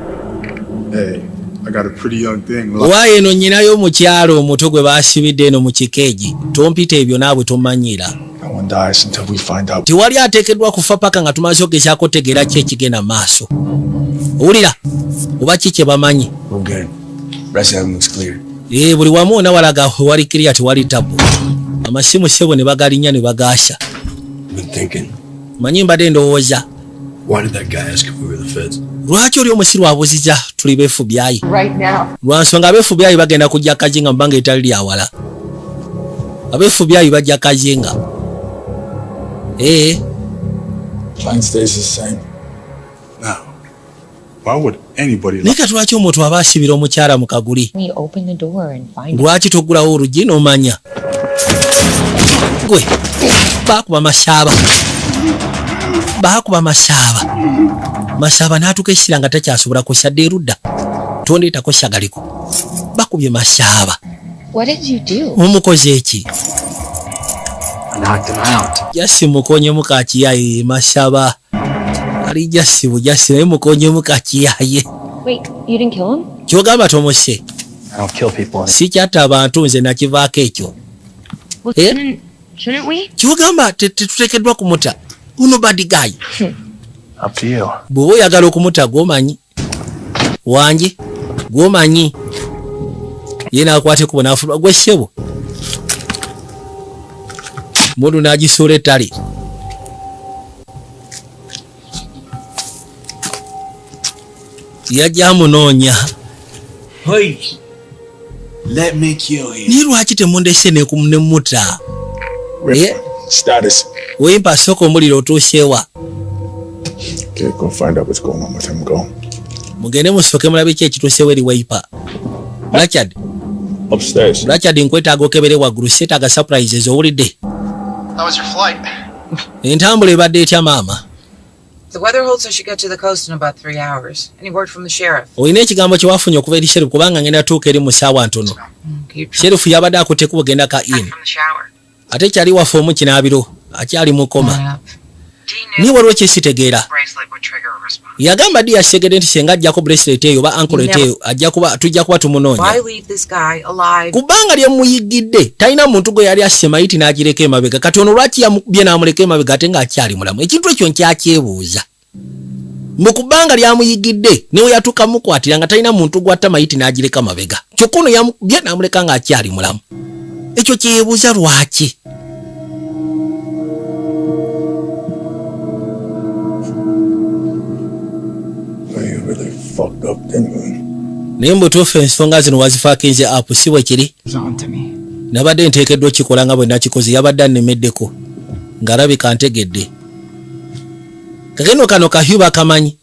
Hey, I got a pretty young thing. Waayo eno nnyinayo omukyalo omuto gwe baasibidde eno mu kikeegi. Tompita ebyo naabwe, tomanyiira. No one dies until we find out. Tewali ateekeddwa kufa paka nga tumaze ogezaako otegeera ki ekigenda mu maaso. Owulira oba ki kye bamanyi? We're good. Rest of them looks clear. Ee, buli wamu wonna walaga wali kiriya, tewali tabu. Amasimu ssebo ne bagalinnya ne bagaasa. Been thinking. Manyi mbadde ndowooza. Why did that guy ask if we were the feds? Lwaki oli omusiru abuziza tuli ba FBI? Right now. Lwa nsonga aba FBI bagenda kujja kazinga mu bbanga etali lyawala. Aba FBI bajja kazinga, ee. Plan stays the same. Now, why would anybody Naye kati lwaki omuntu aba asibira omukyala mu kaguli? We open the door and find Lwaki toggulawo oluggi n'omanya? Gwe baakuba Masaaba, baakuba Masaaba. Masaaba n'atuuka essira nga takyasobola kusadde erudda. Tondeetako sagaliko, bakubye Masaaba. What did you do? Mumukoze eki? I knocked him out. Jasi mukonyemu kakiyaye. Masaba ali jasi bujasi, naye mukonyemu kakiyaye. Wait, you didn't kill him? Kyogamba tomuse? I don't kill people. Sikyatta abantu nze, nakivaako ekyo. Well, Eh? shouldn't we? Kyogamba tetuteekeddwa kumuta uno bad guy? Up to you. Bw'oba oyagala okumuta gwomanyi, wange gwomanyi. Ye n'akwata ekkubo n'afuluma. Gwe ssebo, mundu n'agisuula ettale. Yajja amunoonya. Please. Let me kill him. Naye lwaki temundese nemuta? Wait, status. Wempa sooka omuliro, otuuseewa? Okay, go find out what's going on with him. Go. Mugende musooke mulabe ki ekituuseewo eri Waipa. Richard. Upstairs. Richard, nkwetaaga okebere waggulu, seetaaga surprises, owulidde? How was your flight? Entambula ebadde etya, maama? The weather holds, I should get to the coast in about 3 hours. Any word from the sheriff? Olina ekigambo kye wafunye okuva eri sheriff? Kubanga ngenda tuuka eri mu ssaawa ntono. Sheriff yabadde akutte kubo genda ka in. From the shower. Ate kyali waffe omu kinaabiro akyali mukoma, naye waliwo kyesitegeera. Bracelet would trigger a response. Yagamba ddi yasegedde nti senga ajjako bracelet eyo oba anklet eyo ajja kuba tujja kuba tumunoonya. Why leave this guy alive? Kubanga lyemuyigidde talina muntu gwe yali asse mayiti n'agireka emabega. Kati ono lwaki yamukubye n'amuleka emabega ate ng'akyali mulamu? Ekintu ekyo nkyakyebuuza mu kubanga lyamuyigidde newe yatuuka mukwatira nga talina muntu gwatta mayiti n'agireka mabega, kyokka ono yamukubye n'amuleka ng'akyali mulamu. Ekyo kyeyebuuza lwaki. Well, you really fucked up, didn't you? Naye mu butuufu ensonga zino wazifuckinze up, si bwe kiri? Was on to me. Nabadde nteekeddwa okikola nga bwe nakikoze. Yabadde annemeddeko ng'alabika ntegedde. Kakeno kano kahyu bakamanyi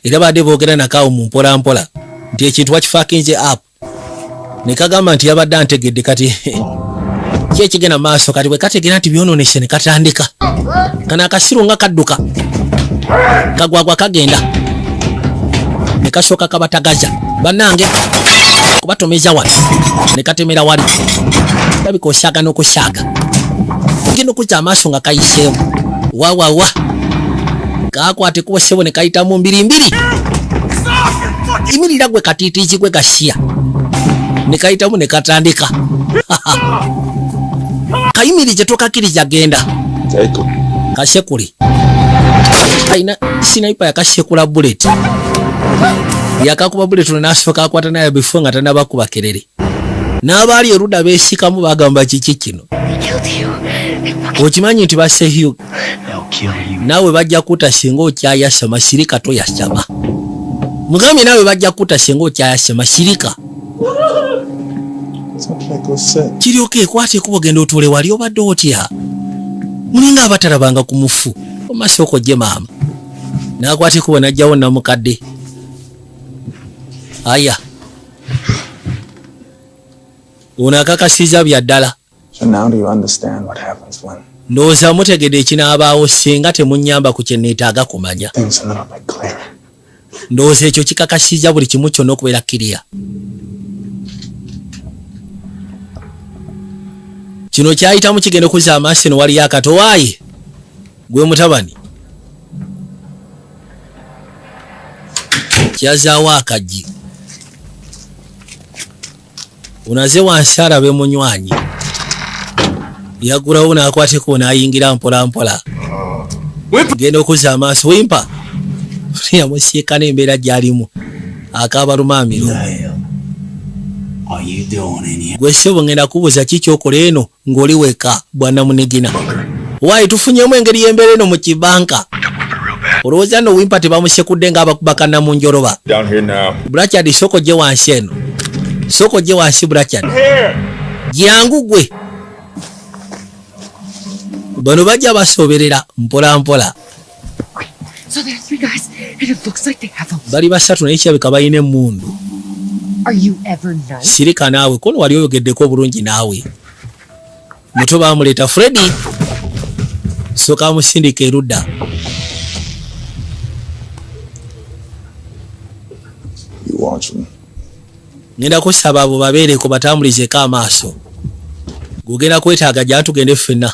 era badde boogera nakaawo mu mpolampola nti ekintu wakifuckinze up. Ne kagamba nti yabadde antegedde kati ki ekigenda maaso kati bwe kategeera nti byonoonese ne katandika. Kano akasiru nga kadduka. Kagwagwa kagenda. Ne kasooka kabatagaza. Bannange kubatomeza wano. Ne katemera wali. Labika osaaga n'okusaaga. Ogenda okuzza amaaso nga kayiseemu. Wa wa wa. Kakwata ekkubo ssebo ne kayitamu mbiri mbiri. Yimirira gwe katiitiizi gwe gasiya. Ne kayitamu ne katandika. Kayimirize tokakkiriza genda. Kasekule. Kalina sniper yakasekula bullet. Yakakuba bullet ono n'asooka akwata naye before nga tannabakuba kerere. N'abaali erudda beesikamu bagamba kiki kino. Okimanyi nti basse Hugh. Naawe bajja kutta singa okyayasama sirika toyasama. Mugambye naawe bajja kutta singa okyayasama sirika. Kiryoka ekwata ekkubo genda otuule wali obadde otya. Mulinga abatalabanga ku mufu. Omasooka ojje maama. N'akwata ekkubo n'aggyawo namukadde. Aya. Ono akakasizza bya ddala. So now do you understand what happens when Ndowooza mutegedde ekinaabaawo singa temunnyamba ku kye neetaaga kumanya. things are a little bit clearer? Ndowooza ekyo kikakasizza buli kimu kyonna okubeera kiriya. Kino kyayitamu kigenda okuzza amaaso eno waliyo akato waayi gwe mutabani. Kyazaawo akaggi. Onaze wansi alabe munywanyi. Yaggulawo n'akwata ekkubo n'ayingira mpola mpola. Genda okuzza amaaso Wimpa. Yamusiika n'embeera gy'alimu. Akaaba lumaamiro. Are you doing in here? Gwe ssebo ngenda kubuuza ki ky'okola eno ng'oli weka bwannamunigina. Waayi tufunyemu engeri y'embeera eno mu kibanka. Olowooza nno Wimpa tebamusekudde ng'abakuba kannamunjoloba. Down here now. Burachard sooka ojje wansi eno. Sooka ojje wansi Burachard. Jangu gwe. Bano bajja basoberera mpola mpola. So there are three guys, and it looks like they have a. Bali basatu naye kirabika balina emmundu. Are you ever nice? Sirika naawe kono wali oyogeddeko obulungi naawe. Muto baamuleeta Freddy. Sooka amusindika erudda. You watch them. Ngenda kusaba abo babeereko batambulizeeko amaaso. Gugenda kwetaaga gya tugende ffenna.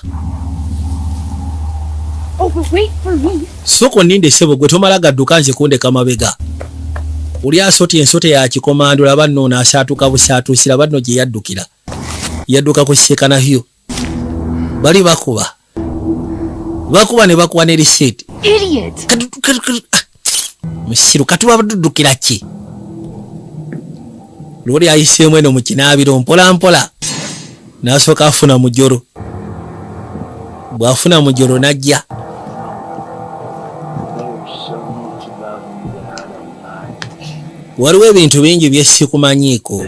Oh, but wait for me. Sooka onninde ssebo gwe tomala gadduka nze kundeka mabega. Oli asota ensota ya kikomando laba nno ono asaatuka busaatuusi laba nno gye yaddukira. Yadduka kusiikana Hugh. Bali bakuba. Bakuba ne bakuba ne risiiti. Idiot. Musiru katuba baduddukira ki? Lwoli ayiseemu eno mu kinaabiro mpola mpola. N'asooka afuna mujolo. Bw'afuna mujolo n'ajja. Waliwo ebintu bingi bye sikumanyiiko.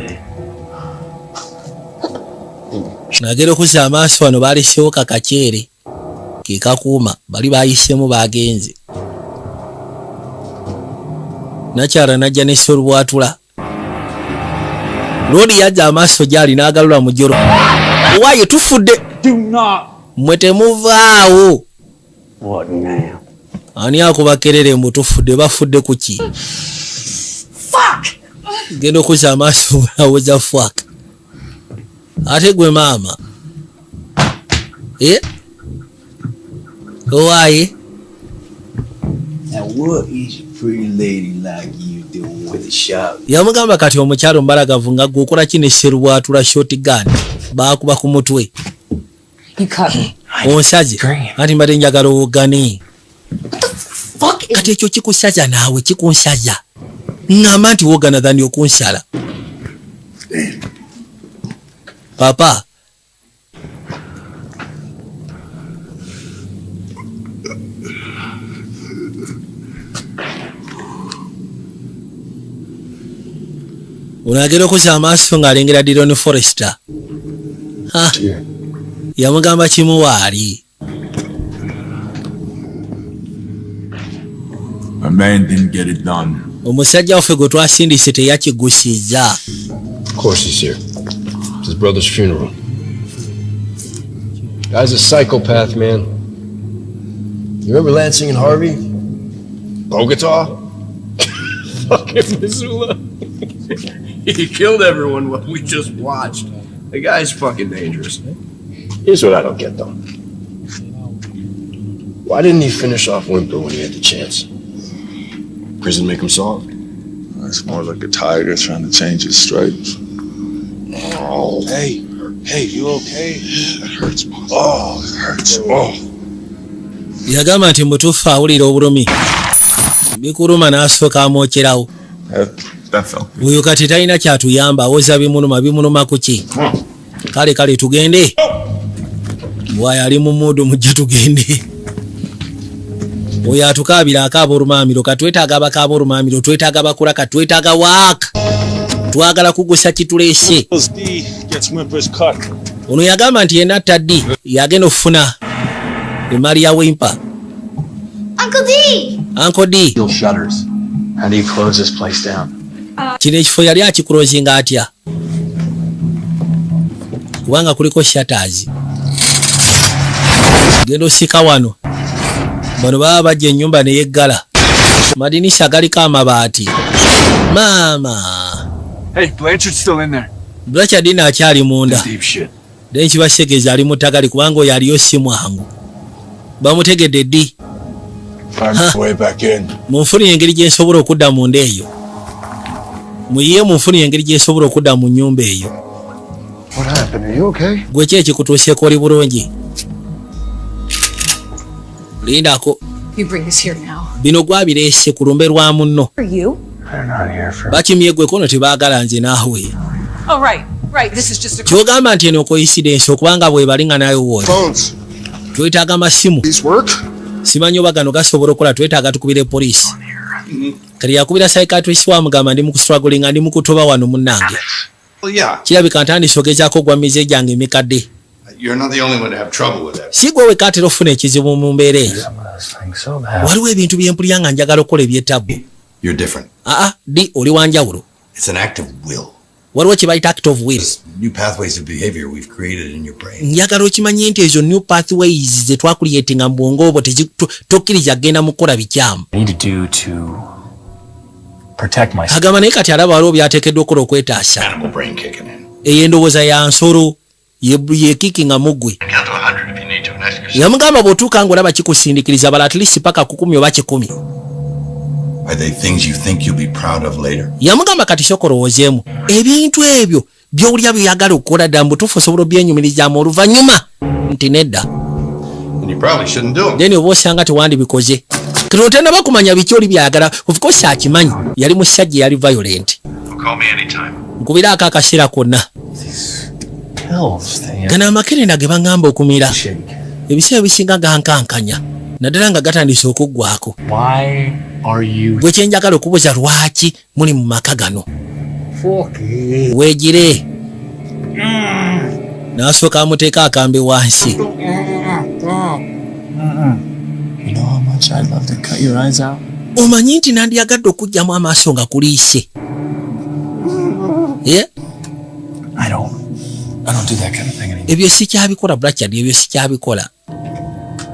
Nagera okuzza amaaso wano baleseewo kakakyere ke kakuuma bali bayiseemu bagenze. Nakyala n'ajja ne Sserubwatula. Loodi yajja amaaso gy'ali n'agalula mujolo. Waaye tufudde. Mmwe temuvaawo. What now? Ani akuba kerere mbu tufudde bafudde ku ki? Genda okuzza amaaso awoza fuck. Ate gwe maama. Owaaye. Now what is a pretty lady like you doing with a shot? Yamugamba kati omukyalo mbalagavu nga gwe okola ki ne Sserubwatula shotgun baakuba ku mutwe. You cut me. Onsaze anti mbadde njagala owogane. Fuck Kati ekyo kikusaza naawe kikunsaza. Ŋŋamba nti wogana thani okunsala. Papa. Ono agenda okuzza amaaso ng'alengera Dillon Forrester. Ha. Yamugamba kimu waali. My man didn't get it done. Omusajja waffe gwe twasindise teyakigusizza. Of course he's here. It's his brother's funeral. Guy's a psychopath, man. You remember Lansing and Harvey? Bogota? Fucking Missoula. He killed everyone while we just watched. The guy's fucking dangerous. Here's what I don't get, though. Why didn't he finish off Wimper when he had the chance? Prison make him soft? It's more like a tiger trying to change its stripes. Oh. Hey, hey, you okay? It hurts, boss. Oh, it hurts. Oh. Yagamba nti mutuufu awulira obulumi bikuluma n'asooka amwokyerawo. That felt Oyo kati talina kyatuyamba, awoza bimuluma. Bimuluma ku ki? Kale kale, tugende. Bwayo ali mu mood, mujja tugende. Oyo atukaabira akaaba olumaamiro. Katwetaaga abakaaba olumaamiro, twetaaga bakula, katwetaaga waaka, twagala kugusa kituleese. D gets Wimper's cut. Ono yagamba nti yenna taddi yagenda okufuna emaali ya Wimper. Uncle D! Uncle D. Steel shutters. How do you close this place down? Kino ekifo yali akikulozinga atya, kubanga kuliko shutters? Genda osika wano, bano baba bajja ennyumba neyeggala, madinisa galiko amabaati, maama. Hey, Blanchard's still in there. Blanchard akyali munda. Deep shit. Then kibasegeeza ali mu ttagali, kubanga oyo aliyo si mwangu, bamutegedde ddi. Find my way back in. Munfunire engeri gye nsobola okudda munda eyo, muyiye, munfunire engeri gye nsobola okudda mu nnyumba eyo. What happened? Are you okay? Gwe ki ekikutuuseeko? Oli bulungi? Lindako. You bring this here now. Bino gwabireese ku lumbe lwa munno. For you? They're not here for Bakimye gwe kono, tebaagala nze naawe. Oh, right. This is just a. Kyogamba nti eno coincidence, okubanga bwe bali nga nawe wooli. Phones. Twetaaga amasimu. These work? Simanyi oba gano gasobola okukola, twetaaga tukubire poliisi. Kati yakubira psychiatrist, wamugamba ndi mu kustrugglinga, ndi mu kutoba wano munnange. Well, yeah. Kirabika ntandise ogezaako ogwa mize gyange emikadde. You're not the only one to have trouble with that. Si gwe wekka atera okufuna ekizibu mu mbeera eyo. Things so bad. Waliwo ebintu byempulira nga njagala okukola ebyetabu. You're different. Aa, di oli wanjawulo. It's an act of will. Waliwo kye bayita act of will. New pathways of behavior we've created in your brain. Njagala okimanye nti ezo new pathways ze twakuliyetinga mu bwongo obwo tokkiriza kgenda mu kukola bikyamu. I need to do to protect myself. Agamba naye kati alaba waliwo byateekeddwa okukola okwetaasa. Animal brain kicking in. Eyo endowooza ya nsolo yekikinga muggwe. Count to 100 if you need to and ask yourself, Yamugamba bw'otuuka ng'olaba kikusindikiriza, bala at least paka 10 oba 100. are they things you think you'll be proud of later? Yamugamba kati sooka olowoozeemu ebintu ebyo by'owulira by'oyagala okukola, ddala mu butuufu osobola obyenyumirizaamu oluvannyuma nti nedda? And you probably shouldn't do them. Then oba osanga tewandibikoze. Kati otannaba kumanya biki oli byayagala. Of course akimanyi yali musajja yali violent. Call me anytime. Nkubiraako akaseera konna. Pills thing. Gano amakerenda ge baŋŋamba okumira ebiseera bisinga gankankanya, naddala nga gatandise okuggwako. Why are you Gwe kyenjagala okubuuza, lwaki muli mu maka gano? Fuck it. Weegire. N'asooka amuteeka akambe wansi. You know how much I'd love to cut your eyes out? Omanyi nti nandyagadde okuggyamu amaaso nga kuliise? Eh? I don't do that kind of thing anymore. Ebyo sikyabikola, Blanchard, ebyo sikyabikola,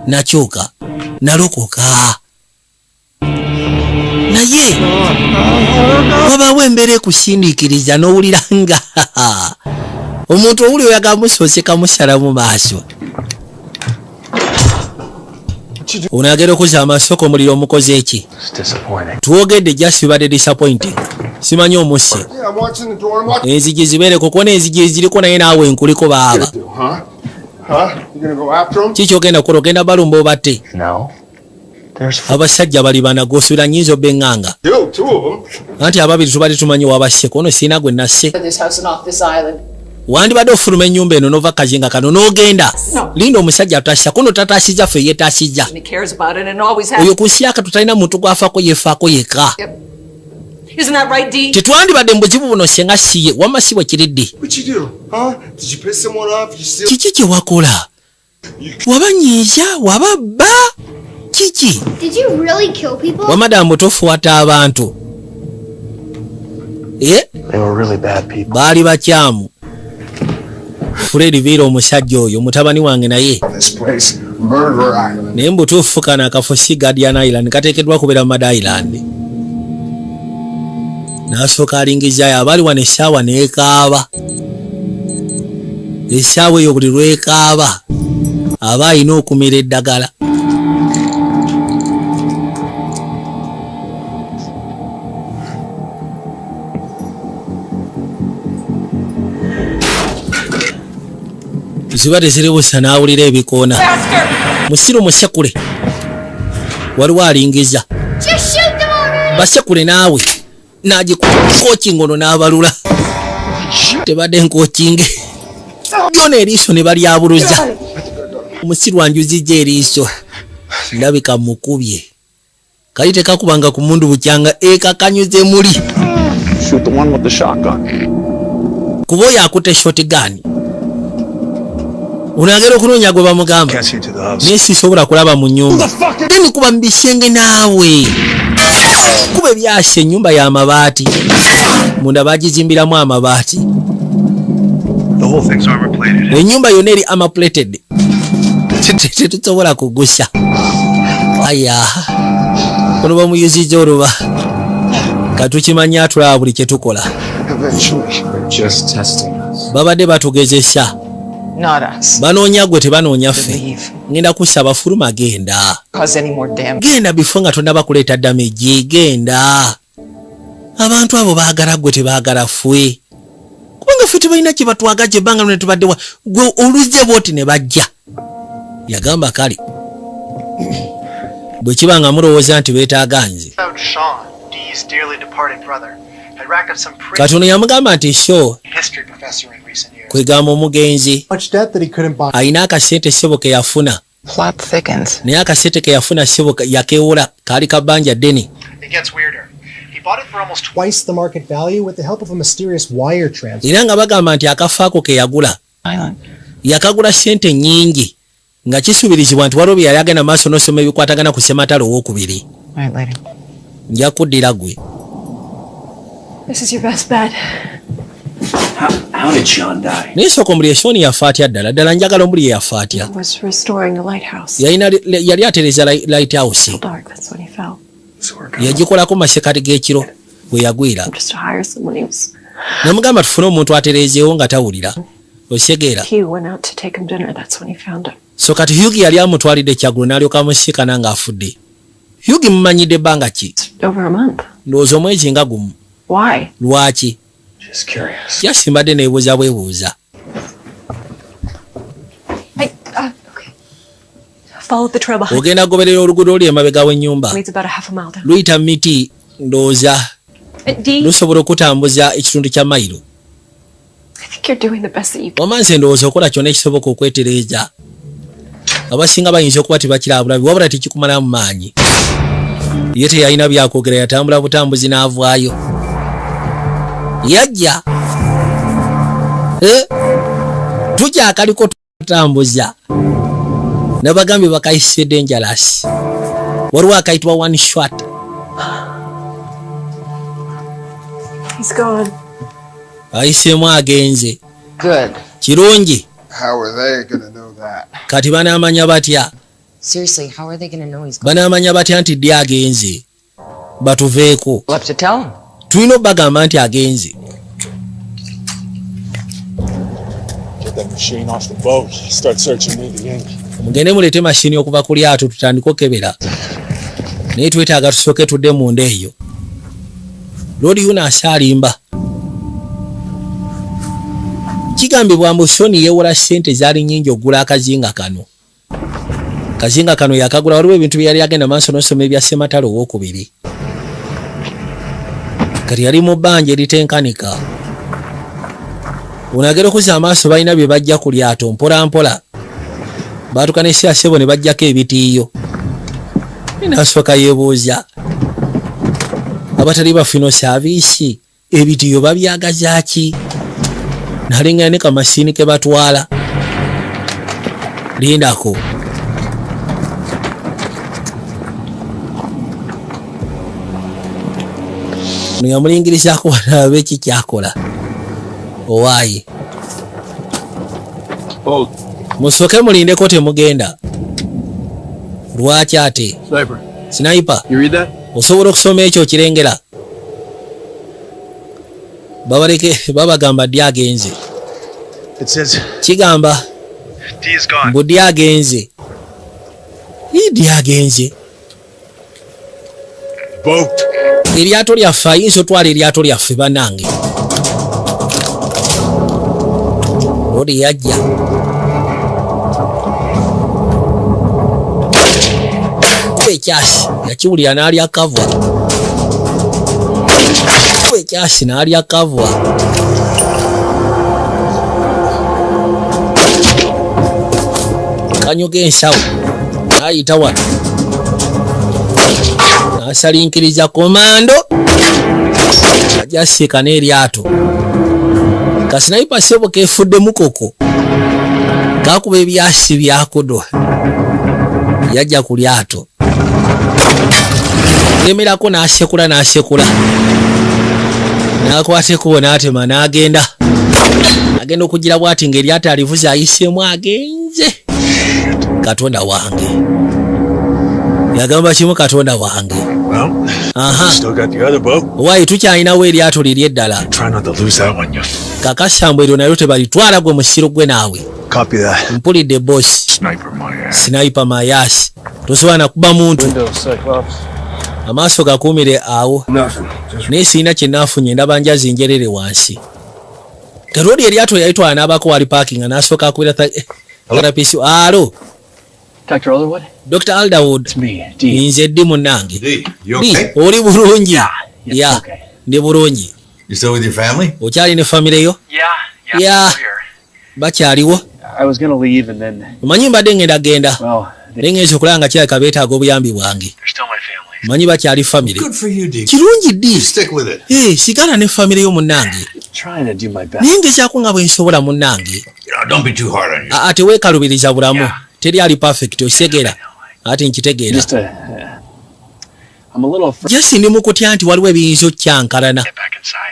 nakyuka, nalokoka. Naye wabaawo embeera ekusindiikiriza n'owulira nga omuntu owuli oyagala musooseka musala mu maaso. Ono agenda okuzza amasoko omuliro omukoze eki? It's disappointing. Twogedde, just bibadde disappointing, simanyi omusse. Yeah, I'm watching the door. I'm watching. Enzigi zibeereko kuona enzigi eziriko, naye naawe nkuliko baaba. Huh? Huh? You gonna go after him? Ki kyogenda kukola? Ogenda balumba obatte? No. There's Abasajja bali bana, gosuubira nyinza obba eŋŋanga? You, two of them. Anti ababiri tubadde tumanyi wabasse, kono sirina gwe nasse. This house and off this island. Wandibadde ofuluma ennyumba eno nova kazinga kano n'ogenda. No. Linda, omusajja atassa kono tataasizza, ffe yeetaasizza. And he cares about it and always has. Oyo ku nsi yaka tutalina muntu gwafaako, yeefaako yekka. Isn't that right, Dee? Tetwandibadde mu buzibu buno senga siye. Wamma si bwe kiri ddi? What you do? Huh? Did you piss someone off? You steal? Kiki kye wakola? Wabanyiiza? Wababba? Kiki? Did you really kill people? Wamadamu mutuufu, watta abantu? They were really bad people. Baali bakyamu. Fred viira omusajja oyo mutabani wange naye. This place, Murder Island. Naye mbutuufu kano akafo si Guardian Island, kateekeddwa kubeera Mad Island. N'asooka alingizayo abaali wano essaawa n'ekaaba. Essaawa eyo buli lwekaaba aba alina okumira eddagala. Ziba teziribusa n'awulira ebikoona. Musiru musekule. Waliwo alingiza. Just shoot them already. Basekule naawe. N'agikokinga ono n'abalula. Tebadde nkokinge. Byona eriiso ne balyabuluza. Omusiru anjuzijja eriiso. Ndabika mukubye. Kali tekakubanga ku mundu bukyanga ekakanyuze muli. Shoot the one with the shotgun. Kuba oyo akutte shotgun. Unagera okunoonya gwe bamugamba. Naye sisobola kulaba mu nnyumba. Then kuba mu bisenge naawe. Kuba ebyasa ennyumba y'amabaati. Munda bagizimbiramu amabaati. The whole thing's armor plated. Ennyumba yonna eri armor plated. Tetusobola kugusa. Aya. Ono bamuyuzizza oluba. Katukimanya atulaba buli kye tukola. Eventually. They're just testing us. Babadde batugezesa. Not us. Banoonya gwe tebanoonya ffe. Ngenda kusaba fuluma genda. Cause any more damage. Genda bifo nga tonnaba kuleeta damage, genda. Abantu abo baagala gwe tebaagala ffe. Kubanga ffe tebalina kye batwagaje ebbanga lyonna tubadde wa gwe oluzze bw'oti ne bajja. Yagamba kale. Bwe kiba nga mulowooza nti beetaaga nze. Found Sean, Dee's dearly departed brother, had racked up some pretty Katono yamugamba nti sure history professor in recent years. kwegamba omugenzi Much debt that he couldn't buy. alina akasente ssebo ke yafuna. Plot thickens. Naye akasente ke yafuna ssebo yakeewola kaali kabbanja ddene. It gets weirder. He bought it for almost twice the market value with the help of a mysterious wire transfer. Era nga bagamba nti akafaako ke yagula Island. yakagula ssente nnyingi nga kisuubirizibwa nti waliwo bye yali agenda maaso n'osoma ebikwatagana ku ssematalo owookubiri. All right, later. Nja kuddira gwe. This is your best bet. How did Sean die? Naye sooka omulye Sean yafa atya ddala ddala njagala omulye yafa atya. Was restoring the lighthouse. Yalina yali atereeza lighthouse. Dark, that's when he fell. Yagikolako masekati g'ekiro bwe yagwira. Just to hire someone he was. Namugamba tufune omuntu atereezeewo nga tawulira. Osegeera. Hugh went out to take him dinner. That's when he found him. So kati Hugh yali amutwalidde ekyaggulo n'alyoka amusiikana ng'afudde. Hugh mumanyidde ebbanga ki? Over a month. Ndowooza omwezi nga gumu. Why? Lwaki? Just curious. Yasimbadde neebuuza bwebuuza. Hey, okay. Follow the trail behind. Ogenda goberera oluguudo oluli emabega w'ennyumba. Leads about a half a mile down. Luyita miti ndowooza Dee, lusobola okutambuza ekitundu kya mayiro. I think you're doing the best that you can. Wamma nze ndowooza okola kyonna ekisoboka okwetereeza. Abasinga bayinza okuba tebakiraba bulabi wabula tekikumalamu maanyi. Ye teyalina byakwogera yatambula butambuzi n'avaayo. Yajja. Tukyakaliko tutambuza. Nabagambye bakayise dangerous. Waliwo akayitibwa one shot. He's gone. Ayiseemu agenze. Good. Kirungi. How are they gonna know that? Kati banaamanya batya? Seriously, how are they gonna know he's gone? Banaamanya batya nti ddi agenze? Batuveeko. We'll have to tell him. Tulina obbagamba nti agenze. Get that machine off the boat. Start searching me the ink. Mugende muleete mashini okuva ku lyato tutandike okebera. Naye twetaaga tusooke tudde munda eyo. Lodi yuno asaalimba. Kigambibwa mbu Sony yeewola ssente zaali nnyingi okugula akazinga kano. Kazinga kano yakagula waliwo ebintu bye yali agenda maaso n'osoma ebya ssematalo owookubiri. Kati yali mu bbanja eritenkanika. Ono agenda okuzza amaaso balina bye bajja ku lyato mpola mpola. Baatuuka ne Sebo ne bajjako ebitiiyo. N'asooka yeebuuza abatali bafino saaviisi ebitiiyo babyagaza ki? N'alengera ne kamasiini ke batwala. Lindako. Ono yamulingirizaako walabe ki kyakola. Owaaye, musooke mulindeko, temugenda. Lwaki ate? Sniper. Sniper. You read that? Osobola okusoma ekyo? Okirengera? Babaleke, babagamba ddi agenze. It says Kigamba D is gone. mbu ddi agenze. Ii, ddi agenze. Boat. Eryato lyaffe, ayinza otwala eryato lyaffe. Bannange, lodi yajja kuba ekyasi, yakiwulira n'alya kavwa. Kuba ekyasi n'alya kavwa. Kanyuga ensawo n'ayita wano n'asalinkiriza komando, ajasiika n'eryato. Ka sniper sebo kefudde mukoko, kakuba ebyasi byakudo. Yajja ku lyato, lemerako n'asekula, n'asekula, n'akwata ekkubo n'atema n'agenda. Agenda okugira bw'ati ng'eryato alivuze, ayiseemu, agenze. Katonda wange, yagamba kimu, Katonda wange. Well, Aha. still got the other boat. Waayi, tukyalinawo eryato liri eddala. Try not to lose that one, you. Kakasambwe eryo nalyo tebalitwala, gwe musiro gwe naawe. Copy that. Mpulidde, boss. Sniper my ass. Sniper my ass, tosobola nakuba muntu. Window, Cyclops. Amaaso gakuumire awo. Nothing. Just Naye sirina kye naafunye, ndaba njazi njerere wansi. Kaloli eryato yalitwala n'abaako wali parkinga, n'asooka akubira therapist. Alo? Dr. Alderwood? Dr Alderwood? It's me, D. Nze ddi, munnange. D, you Di, okay? oli bulungi? Ya, ndi bulungi. You still with your family? Okyali ne famire yo? Yeah, Ya, bakyaliwo. I was gonna leave and then, Omanyi mbadde ngenda genda, well, naye ngenza okulaba nga kirabika beetaaga obuyambi bwange. They're still my family. Manyi bakyali famire. Good for you, D. Kirungi ddi. Stick with it. Eh, sigala ne famire yo, munnange. Trying to do my best. Naye ngezaako nga bwe nsobola, munnange. Don't be too hard on yourself. Aa, teweekalubiriza bulamu, teri ali perfect, okitegeera? Ate nkitegeera. Just I'm a little afraid. Just ndi mu kutya nti waliwo ebiyinza okyankalana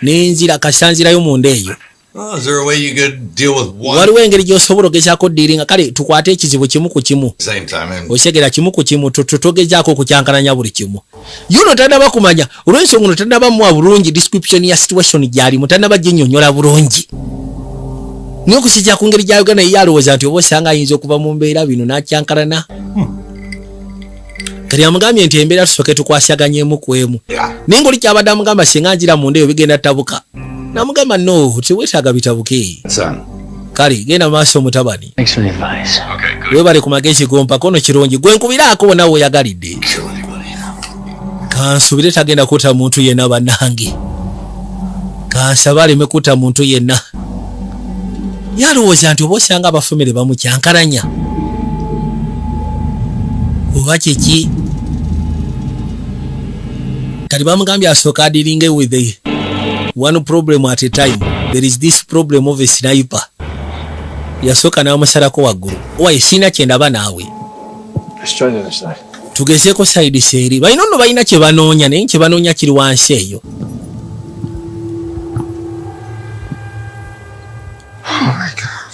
nenzira kasanzirayo munda eyo. Oh, is there a way you could deal with one Waliwo engeri gy'osobola ogezaako dealinga? Kale tukwate ekizibu kimu ku kimu. at the same time? And Okitegera? Kimu ku kimu, togezaako okukyankalanya buli kimu. Yuno tannaba kumanya olw'ensonga ono tannaba muwa bulungi description ya situation gy'alimu, tannaba ginnyonnyola bulungi. Naye okusinziira ku ngeri gy'ayogera, naye alowooza nti oba osanga ayinza okuva mu mbeera bino n'akyankalana. Kati amugambye nti embeera tusooke tukwasaganyemu ku emu, naye ng'oli kyabadde amugamba, singa nzira munda eyo bigenda tabuka. Namugamba, no, teweetaaga bitabuke. Son. Kale genda maaso, mutabani. Thanks for the advice. Okay, good. Webale ku magezi gompako. Ono kirungi gwe nkubiraako wonna weoyagalidde. Kansubire tagenda kutta muntu yenna. Bannange, kansabe aleme kutta muntu yenna. Yalowooza nti oba osanga abafumire bamukyankalanya oba kiki. Kati bamugambye asooka adealinge with the one problem at a time. There is this problem of a sniper. Yasooka n'amusalako waggulu. Owaye, siina kyendaba naawe. Let's try the other side. Tugezeeko side seeri. Balina nno, balina kye banoonya, naye kye banoonya kiri wansi eyo. Oh my God.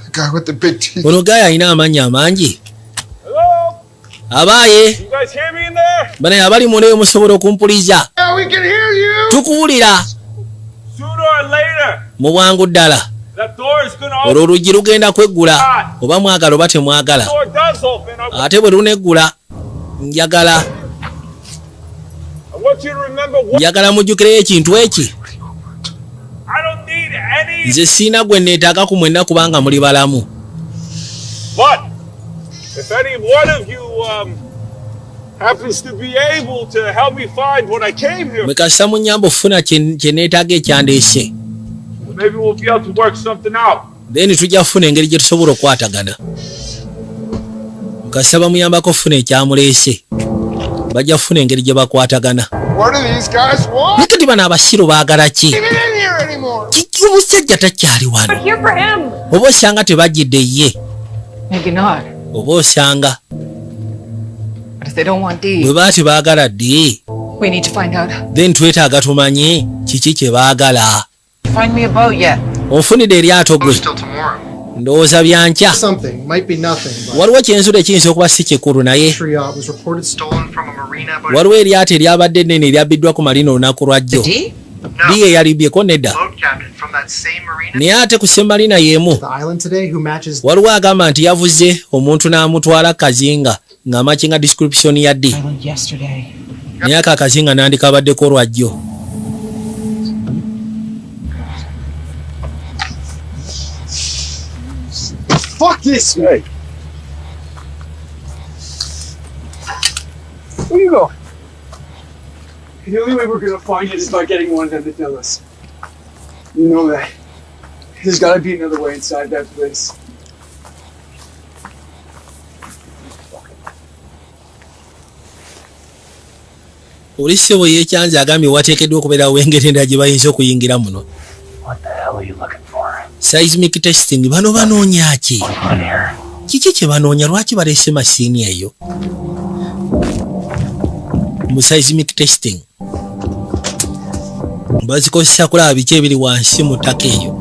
The guy with the big teeth. Ono guy alina amannya amangi. Abaaye. You guys hear me in there? Banaye abali mu neyo, musobola okumpuliza? Yeah, we can hear you. Tukuwulira. Sooner or later, Mu bwangu ddala, that door is gonna open. olwo oluggi lugenda kweggula, oba mwagala oba temwagala. Door does open. Ate bwe luneggula, njagala I want you to remember what Njagala mujjukireyo ekintu eki. I don't need any. Nze siina gwe neetaaga ku mwenna kubanga muli balamu. But if any one of you happens to be able to help me find what I came here, Mwe kasita munnyamba okufuna kye neetaaga ekyandeese, maybe we'll be able to work something out. Then tujja kufuna engeri gye tusobola okukwatagana. Kasita bamuyambako okufuna ekyamuleese, bajja kufuna engeri gye bakwatagana. What do these guys want? Naye kati bano abasiru baagala ki? Even in here anymore. Kiki, omusajja takyali wano. But here for him. Oba osanga tebajjidde ye. Maybe not. Oba osanga But if they don't want D, bwe baa tebaagala ddi. We need to find out. Then twetaaga tumanye kiki kye baagala. Find me a boat yet? Onfunidde eryato gwe? Ndowooza byankya. Something might be nothing, but Waliwo kyensula ekiyinza okuba si kikulu, naye luxury yacht was reported stolen from a marina about waliwo eryato eryabadde ennene eryabbiddwa ku malina olunaku lwajjo. D? Diye yalibyeko nedda? Boat captain from that same marina Naye ate ku semalina y'emu to the island today who matches waliwo agamba nti yavuze omuntu n'amutwala kazinga ng'amakinga description ya D. Island yesterday. Naye ako akazinga nandikabaddeko lwajjo. Fuck this! Hey. Where you going? The only way we're gonna find it is by getting one of them to tell us. You know that. There's gotta be another way inside that place. Oli ssebo yeekyanze, agambye wateekeddwa okubeerawo engeri endala gye bayinza okuyingira muno. What the hell are you looking for? Seismic testing, bano banoonya ki? On here. Kiki kye banoonya? Lwaki baleese masiini eyo mu seismic testing? Bazikozesa kulaba biki ebiri wansi mu ttaka eyo.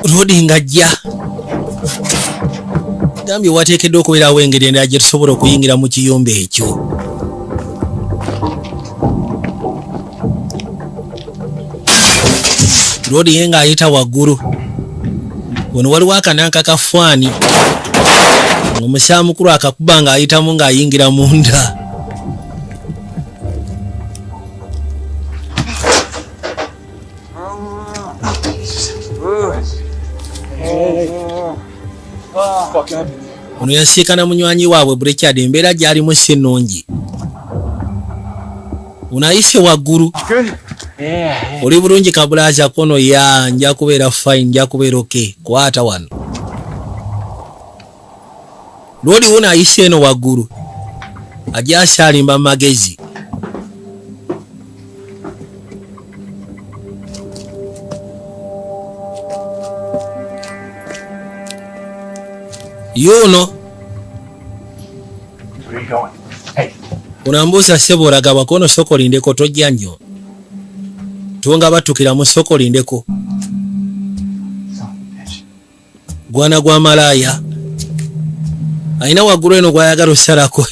Rodi ng'ajja gambye wateekeddwa okubeerawo engeri endala gye tusobola okuyingira mu kiyumba ekyo. Rodi ye ng'ayita waggulu wano waliwo akananka ka faani, omusawo mukulu akakuba ng'ayitamu ng'ayingira munda. Fuck happened? Ono yasiikana munywanyi waabwe Burechard, embeera gy'alimu si nnungi. Ono ayise waggulu. Good? Yeah. Oli bulungi kabulaza? Kono ya nja kubeera fine, nja kubeera okay. Kwata wano lwoli wuno ayise eno waggulu, ajja asaalimba mu magezi. Yuno. Where you going? Hey. Onambuuza, ssebo olagabwa? Kono soko olindeko, tojja nnyo, tunga batukira mu soko olindeko. Gwana gwa malaaya alina waggulu eno gwayagala osalako.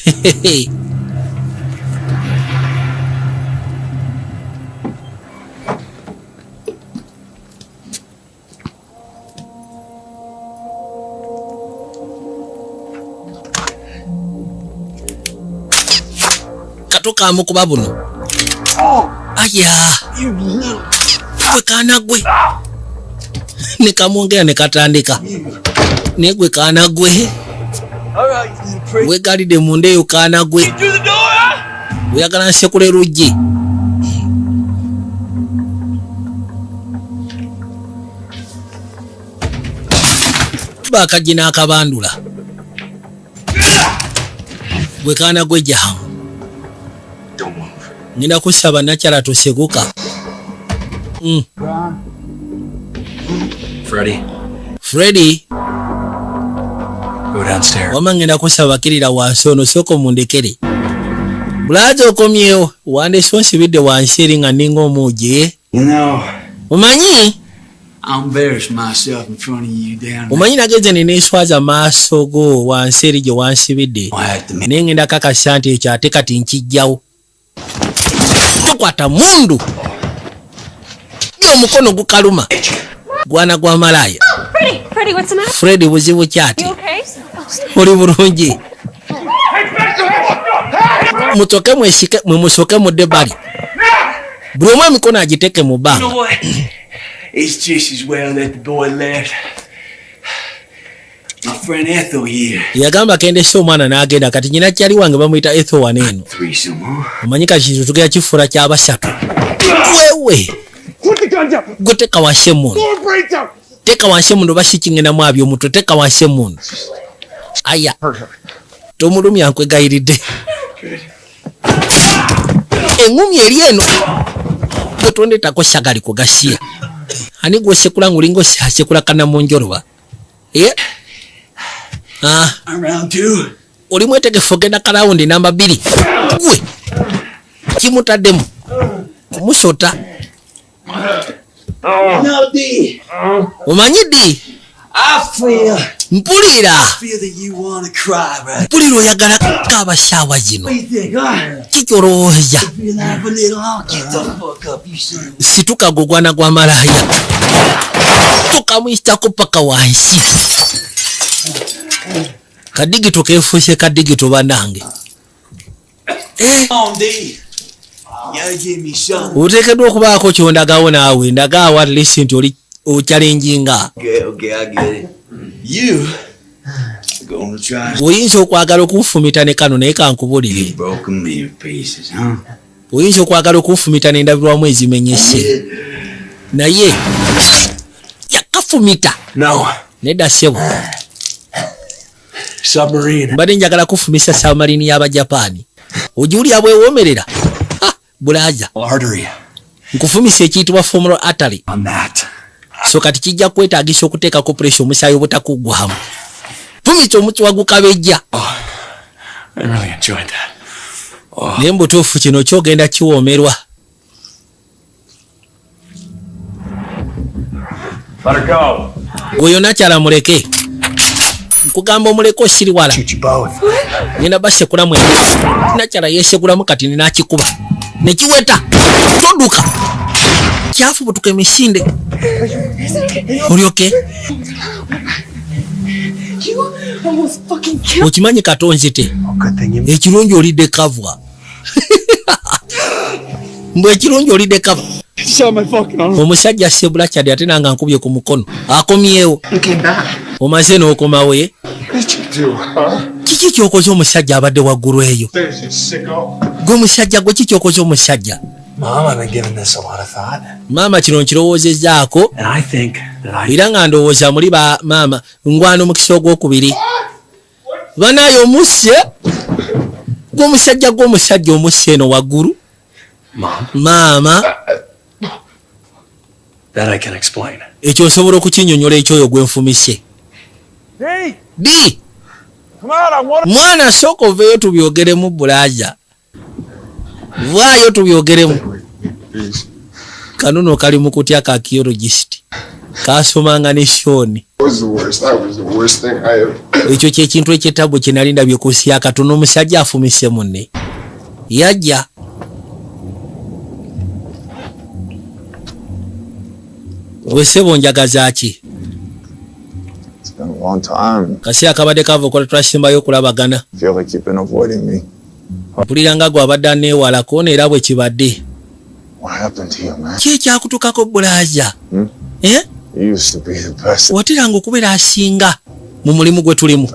Katokamukuba buno. Aya, gwe kaana gwe, ne kamwongera ne katandika, naye gwe kaana gwe, wegalidde munda eyo, kaana gwe, oyagala nsekule luggi. Baakajji n'akabandula. Gwe kaana gwe, jamu. Don't move. Ngenda kusaba nakyala toseguka. Freddie, Freddy, go downstairs. Wama ngenda kusaba kirira wansi ono, sooka mundekere. Bulaza okomyewo, wandese onsibidde wansi eri nga ninga omuugi. You know, Omanyi, I embarrassed myself in front of you down there. Omanyi nagenze ne neeswaza maaso go wansi eri gye wansibidde, naye ngenda kakasa nti ekyo ate kati nkijjawo. Tokwata mundu ye, omukono gukaluma, gwana gwa malaaya. Freddie, Freddie, what's the matter? Fred, buzibu kyati? You okay? Oli bulungi? Mutoke mwesike, mwe musoke mudde bali, buli omu emikono agiteeke mu You bbanga. know what? It's just as well that the boy left. My friend Ethel here. Yagamba kendese omwana n'agenda, kati nyina kyali wange bamuyita Ethel wano eno. Threesome, huh? Omanyi kati kintu tugenda kifuula kyabasatu wewe. Put the gun down! Gwe teeka wansi emundu. Blow her brains out! Teeka wansi emundu oba si kingendamu abyo omutwe. Teeka wansi emundu. Aya, tomulumya, nkwegayiridde. Eŋŋumi eri eno, gwe tondetako sagali kugasiya. Ani gwosekula ngulinga osekula kanamunjoloba? Ye, ah. Round two. Oli mwetegefu ogenda ka round namba 2? Gwe kimutaddemu kumusota. No, D. Omanyi D, I feel. Mpulira. I feel that you want to cry, right? Mpulira oyagala kaaba saawa zino. What do you think, huh? Kikyolowooza? Feel like a little, oh, get the fuck up, you son of a- Situka gwe gwana gwa malaaya. Tukamuyitako paka wansi. Kadigito kefuuse kadigito bannange. Come on, D. You gotta give me something. Oteekeddwa okubaako kyondagawo naawe, ndagaawo at least nti oli ochallenginga. Okay, I get it. You gonna try Oyinza okwagala okunfumita ne kano, naye kankubulire. broken me in pieces, huh? Oyinza okwagala okunfumita n'endabirwamu ezimenyese, naye yakafumita. No. Nedda ssebo. Submarine. Mbadde njagala kufumisa submarine y'Abajapaani, ogiwulira bwewoomerera. Ha, bulaza. Artery. Nkufumisa ekiyitibwa femoral artery. On that. So kati kijja kwetaagisa okuteekako pressure, omusaayi obutakuggwamu. Fumisa omuti wagukabejja. I really enjoyed that. Naye mubutuufu kino kyogenda kiwoomerwa. Let her go. Oyo nakyala muleke, nkugamba omuleke osiriwala. Ngenda basekulamu. Nakyala yesekulamu kati ninakikuba nekiweta. Todduka, kyafubutuka emisinde olyoke. You almost fucking killed. Okimanyi katonzite, ekirungi olidde kavwa. Mbwe ekirungi olidde kava. Omusajja sebulakyadi ate nanga nkubye ku mukono akomyewo. You came back. Omaze n'okomawo ye. What did you do, huh? Kiki kyokoze omusajja abadde waggulu eyo? There's you sicko. Gwe omusajja gwe, ki kyokoze omusajja? Mom, I've been giving this a lot of thought. Maama, kino nkirowoozezaako. And I think that I Era nga ndowooza muli ba maama ngwana omukisa ogwokubiri banaye omusse. Gwe omusajja, gwe omusajja omusse eno waggulu. Mom, Maama. that I can explain. Ekyo nsobola okukinyonyola, ekyoyo gwe nfumise. Hey, Di. Come on, I want Mwana, sooka oveeyo tubyogeremu. Bulaza, vaayo tubyogeremu. Kanuno kali mu kutya ka archaeologist kasomanga ne Shoni. Was the worst. That was the worst thing I have. Ekyo kyekintu ekyetabu kye nali ndabye ku nsi ya Katonda. Omusajja afumise munne yajja. Wesebo, njagaza ki? It's been a long time. Kaseera kabadde kava okola twasembayo okulabagana. I feel like you've been avoiding me. Mpulira nga gwe abadde aneewalako, neera bwe kibadde. What happened to you, man? Ki ekyakutukako, bulaza? Hmm? Eh? You used to be the best. Wateranga okubeera asinga mu mulimu gwe tulimu,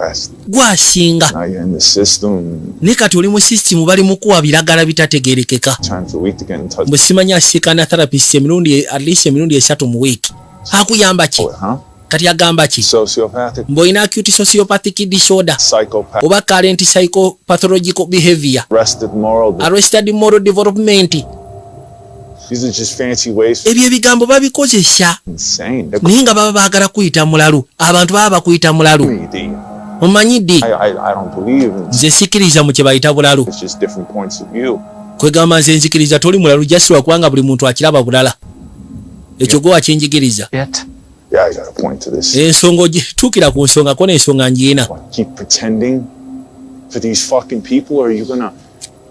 gwasinga. Now you're in the system. Naye kati oli mu system, bali mu kuwa biragala bitategerekeka. Times a week to get in touch. Bwe simanyi asiikana therapist emirundi, at least emirundi 3 mu wiiki. Akuyamba ki? Huh? Kati agamba ki? Sociopathic. Mbw'olina acute sociopathic disorder. Psychopath. Oba current psychopathological behavior. Arrested moral. Arrested moral development. These are just fancy ways. Ebyo ebigambo babikozesa. Insane. Naye nga baba baagala kuyita mulalu, abantu baba bakuyita mulalu. Omanyi ddi? I don't believe in. Nze sikkiriza mu kye bayita bulalu. It's just different points of view. Kwegamba nze nzikiriza toli mulalu, just lwakubanga buli muntu akiraba bulala. Ekyo gwe wakinjigiriza. Yeah, I got a point to this. Ensonga ogituukira ku nsonga ko n'ensonga ngiina. Keep pretending for these fucking people, or are you gonna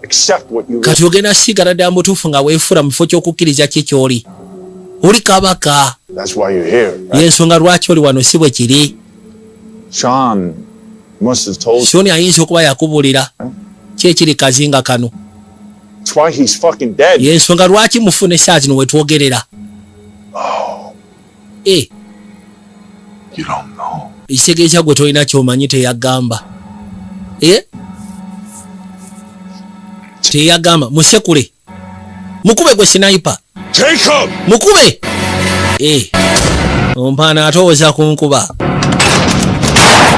accept what you Kati ogenda sigala ddala mutuufu nga weefuula mu kifo ky'okukkiriza ki ky'oli? Oli kabaka. That's why you're here, right? Yensonga lwaki oli wano, si bwe kiri? Sean must have told Shoni ayinza okuba yakubuulira ki ekiri kazinga kano. That's why he's fucking dead. Yensonga lwaki mufune saa zino wetwogerera. Eh. You don't know. Ekitegeeza gwe tolina kyomanyi. Teyagamba. Eh? Teyagamba. Musekule, mukube gwe sniper. Jacob! Mukube. Eh. Ompaana atowooza ku nkuba.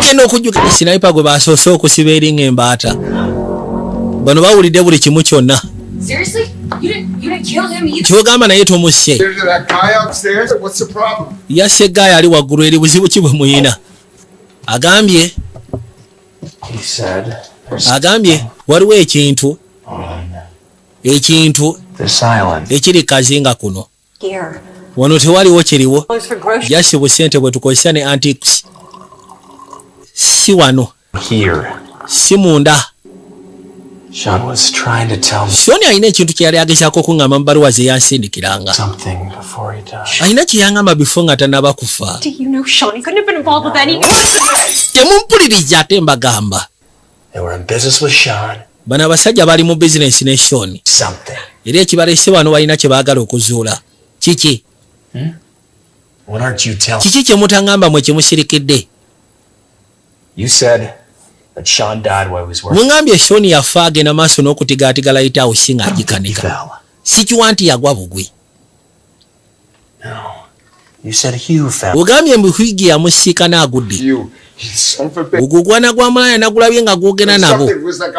Genda okujjuka sniper gwe basoose okusiba eringa embaata. Bano bawulidde buli kimu kyonna. Seriously? You didn't kill him either? Kyogamba naye tomusse? There's that guy upstairs. What's the problem? Yasse guy ali waggulu eri, buzibu ki bwe muyina? Agambye He said Agambye waliwo ekintu ekiri kazinga kuno. Wano tewaliwo kiriwo. Jasi busente bwe tukozesa ne antiques. Si wano. Si munda. Sean was trying to tell me. Sean alina ekintu kye yali agezaako okungamba mu bbaluwa ze yansindikiranga. Something before he died. Alina kye yangamba before nga tannaba kufa. Do you know Sean? He couldn't have been involved with any. Temumpuliriza ate mbagamba. They were in business with Sean. Bano abasajja bali mu business ne Sean. Something. Era ekibalese wano balina kye baagala okuzuula. Kiki? What aren't you telling? Kiki kye mutangamba mwe kye musirikidde? You said that Sean died while he was working. Mungambye Sean yafa agenda maaso n'okutigaatiga lighthouse ng'agikanika. Sikiwa nti yagwa bugwi. No. You said Hugh fell. Ogambye mbu Hugh yamusiika n'agudde. Ogwo gwana gwa mulaya nagulabye nga gwogera nabo.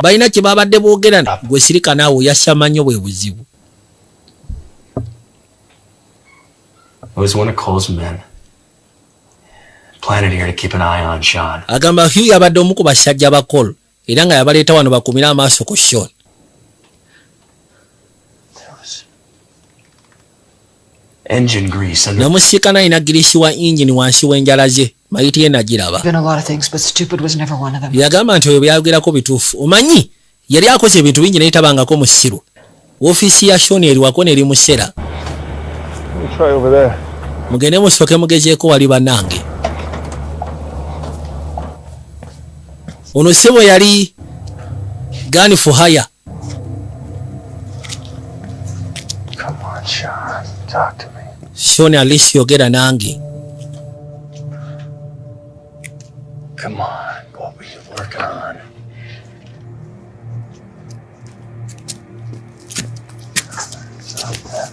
Balina kye babadde boogera gwe sirika naawe oyasama nnyo bwe buzibu. It was one of Cole's men. Planted here to keep an eye on Sean. Agamba Hugh yabadde omu ku basajja ba Cole era nga yabaleeta wano bakumire amaaso ku Sean. Engine grease under. Namusiikana alina girisi wa engine wansi w'enjala ze. Mayiti ye nagiraba. Been a lot of things, but stupid was never one of them. Yagamba nti oyo byayogerako bituufu. Omanyi yali akoze ebintu bingi naye tabangako musiru. Woofiisi ya Sean eri wako n'eri mu sera. Mugende musooke mugezeeko wali bannange. Ono ssebo yali gun for hire. Come on, Sean. Talk to me. Sean at least yogera nange. Come on, what were you working on? Stop that.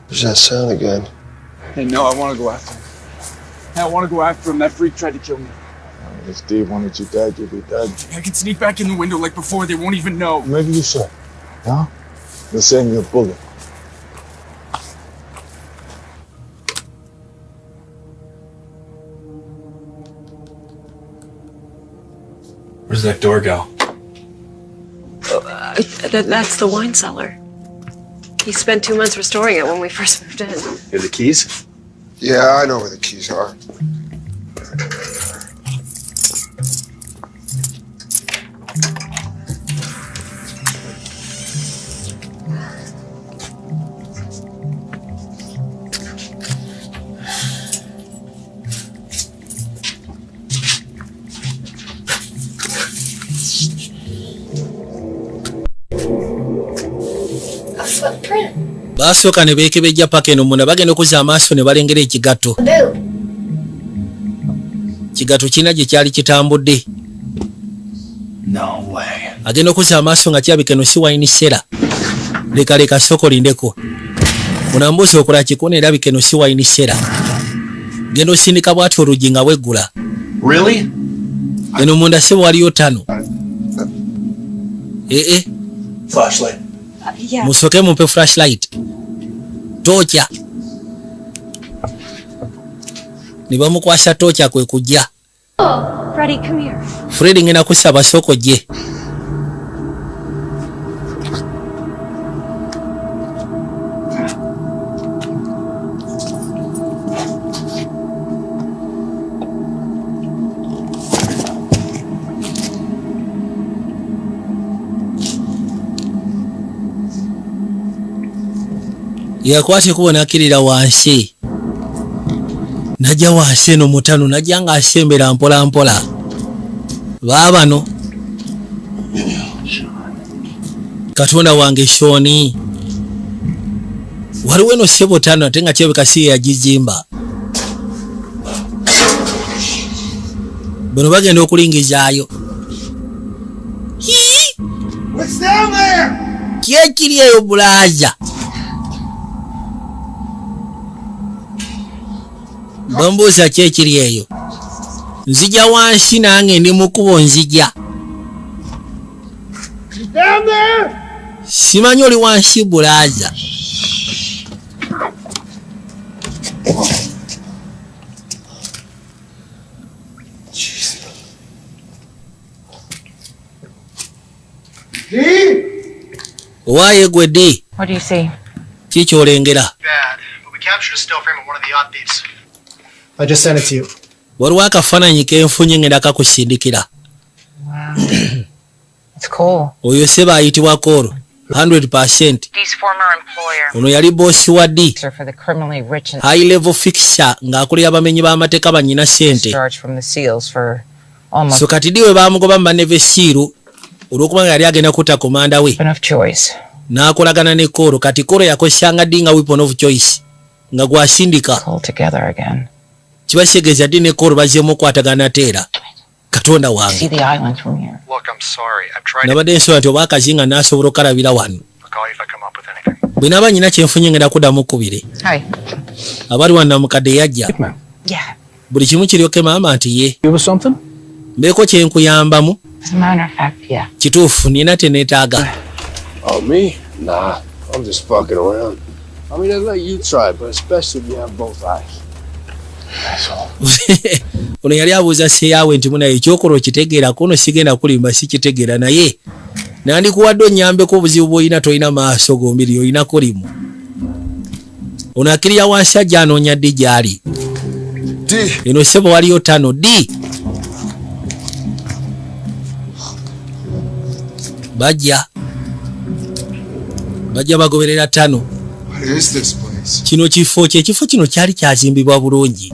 There's that sound again. Hey, no, I want to go after him. I want to go after him. That freak tried to kill me. If Dave wanted you dead, you'd be dead. I can sneak back in the window like before. They won't even know. Maybe you should. No? They'll send you a bullet. Where's that door go? That's the wine cellar. He spent 2 months restoring it when we first moved in. You have the keys? Yeah, I know where the keys are. Basooka ne beekebejja paka eno munda bagenda okuzza amaaso ne balengera ekigatto. Kigatto kirina gye kyali kitambudde. No way. Agenda okuzza amaaso nga kirabika eno si wine cellar. Leka leka soko lindeko. Onambuuza okola ki kuona erabika eno si wine cellar. Genda osindika bw'ati oluggi nga weggula. Really? Eno munda si waliyo tano. Flashlight. Yeah. Musoke mumpe flashlight. Tocha. Ne bamukwasa tocha kwe kujja. Oh, Freddie, come here. Freddie ngenda kusaba soko je. Yakwate kubona akirira wansi. Najja wansi eno mutano najja nga asembera mpola mpola. Baabano. Katonda wange Shoni. Waliwo eno ssebo tano ate nga kirabika si ye yagizimba. Bano bagenda okulingizaayo. What's down there? Ki ekiri eyo bulaaza? Bambuuza ki ekiri eyo? Nzija wansi nange ndi mu kkubo nzija. Down there? Simanyi oli wansi bulaaza. Owaaye gwe D. What do you see? Ki ky'olengera? Bad, but we captured a still frame of one of the yacht thieves. I just sent it to you. Waliwo akafaananyi kenfunye ngenda kakusindikira. Wow. It's cool. Oyo seba ayitibwa Koro 100%. D's former employer. Ono yali boosi wa D. For the criminally rich and High level fixer ng'akolera abamenyi b'amateeka banyina ssente. discharged from the SEALs for almost So kati D we baamugoba mu baneve siiru olw'okuba nga yali agenda kutta komanda we. enough choice. N'akolagana ne Koro. Kati Koro yakozesanga D nga weapon of choice nga gwasindika. Pulled together again. Kiba kitegeeza D ne Koro bazzeemu okukwatagana ate era. Katonda wange. See the island from here. Look, I'm sorry. I've tried to Nabadde nsobola nti oba akazinga naasobola okukalabira wano. call you if I come up with anything. Bwe naaba nyina kyenfunye ngenda kuddamu kubire. Hi. Abali wano mukadde yajja. Yeah. Buli kimu kiryoke maama nti ye. Give us something? Mbeeko kye nkuyambamu. As a matter of fact, yeah. Kituufu nina teneetaaga. Oh, me? Nah, I'm just fucking around. I mean, I'd let you try, but especially if you have both eyes. That's all. Ono yali abuuza seyaawe nti munaye ekyokola okitegeera kuno sigenda kulimba sikitegeera naye nandikuwadde onnyambeko obuzibu bw'olina tolina maaso gombiri olinako limu. Ono akkirira wansi ajja anoonya ddi gy'ali. Eno ssebo waliyo tano D. Bajja bajja bagoberera tano. What is this place? Kino kifo kye ekifo kino kyali kyazimbibwa bulungi.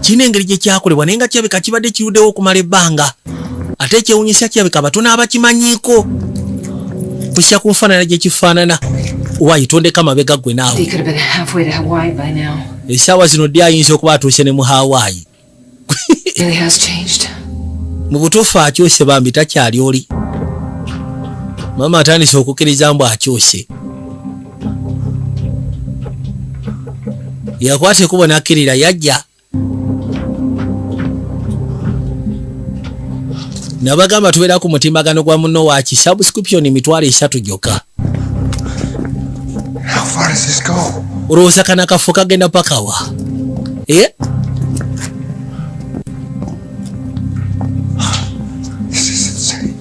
Kirina engeri gye kyakolebwa naye nga kirabika kibadde kiruddewo okumala ebbanga. Ate ekyewuunyisa kirabika batono abakimanyiiko. Kusya ku nfaanana gye kifaanana. Waayi tondeka mabega ggwe naawe. He could have been halfway to Hawaii by now. Essaawa zino ddi ayinza okuba atuuse ne mu Hawaii. Really has changed. Mu butuufu akyuse bambi takyali oli. Maama atandise okukkiriza mbu akyuse. Yakwata ekkubo n'akkirira yajja. Nabagamba tubeera ku mutimbagano gwa munno waaki subscription 30,000 gyokka. How far does this go? Olowooza kano akafo kagenda paka wa? Eh? This is insane.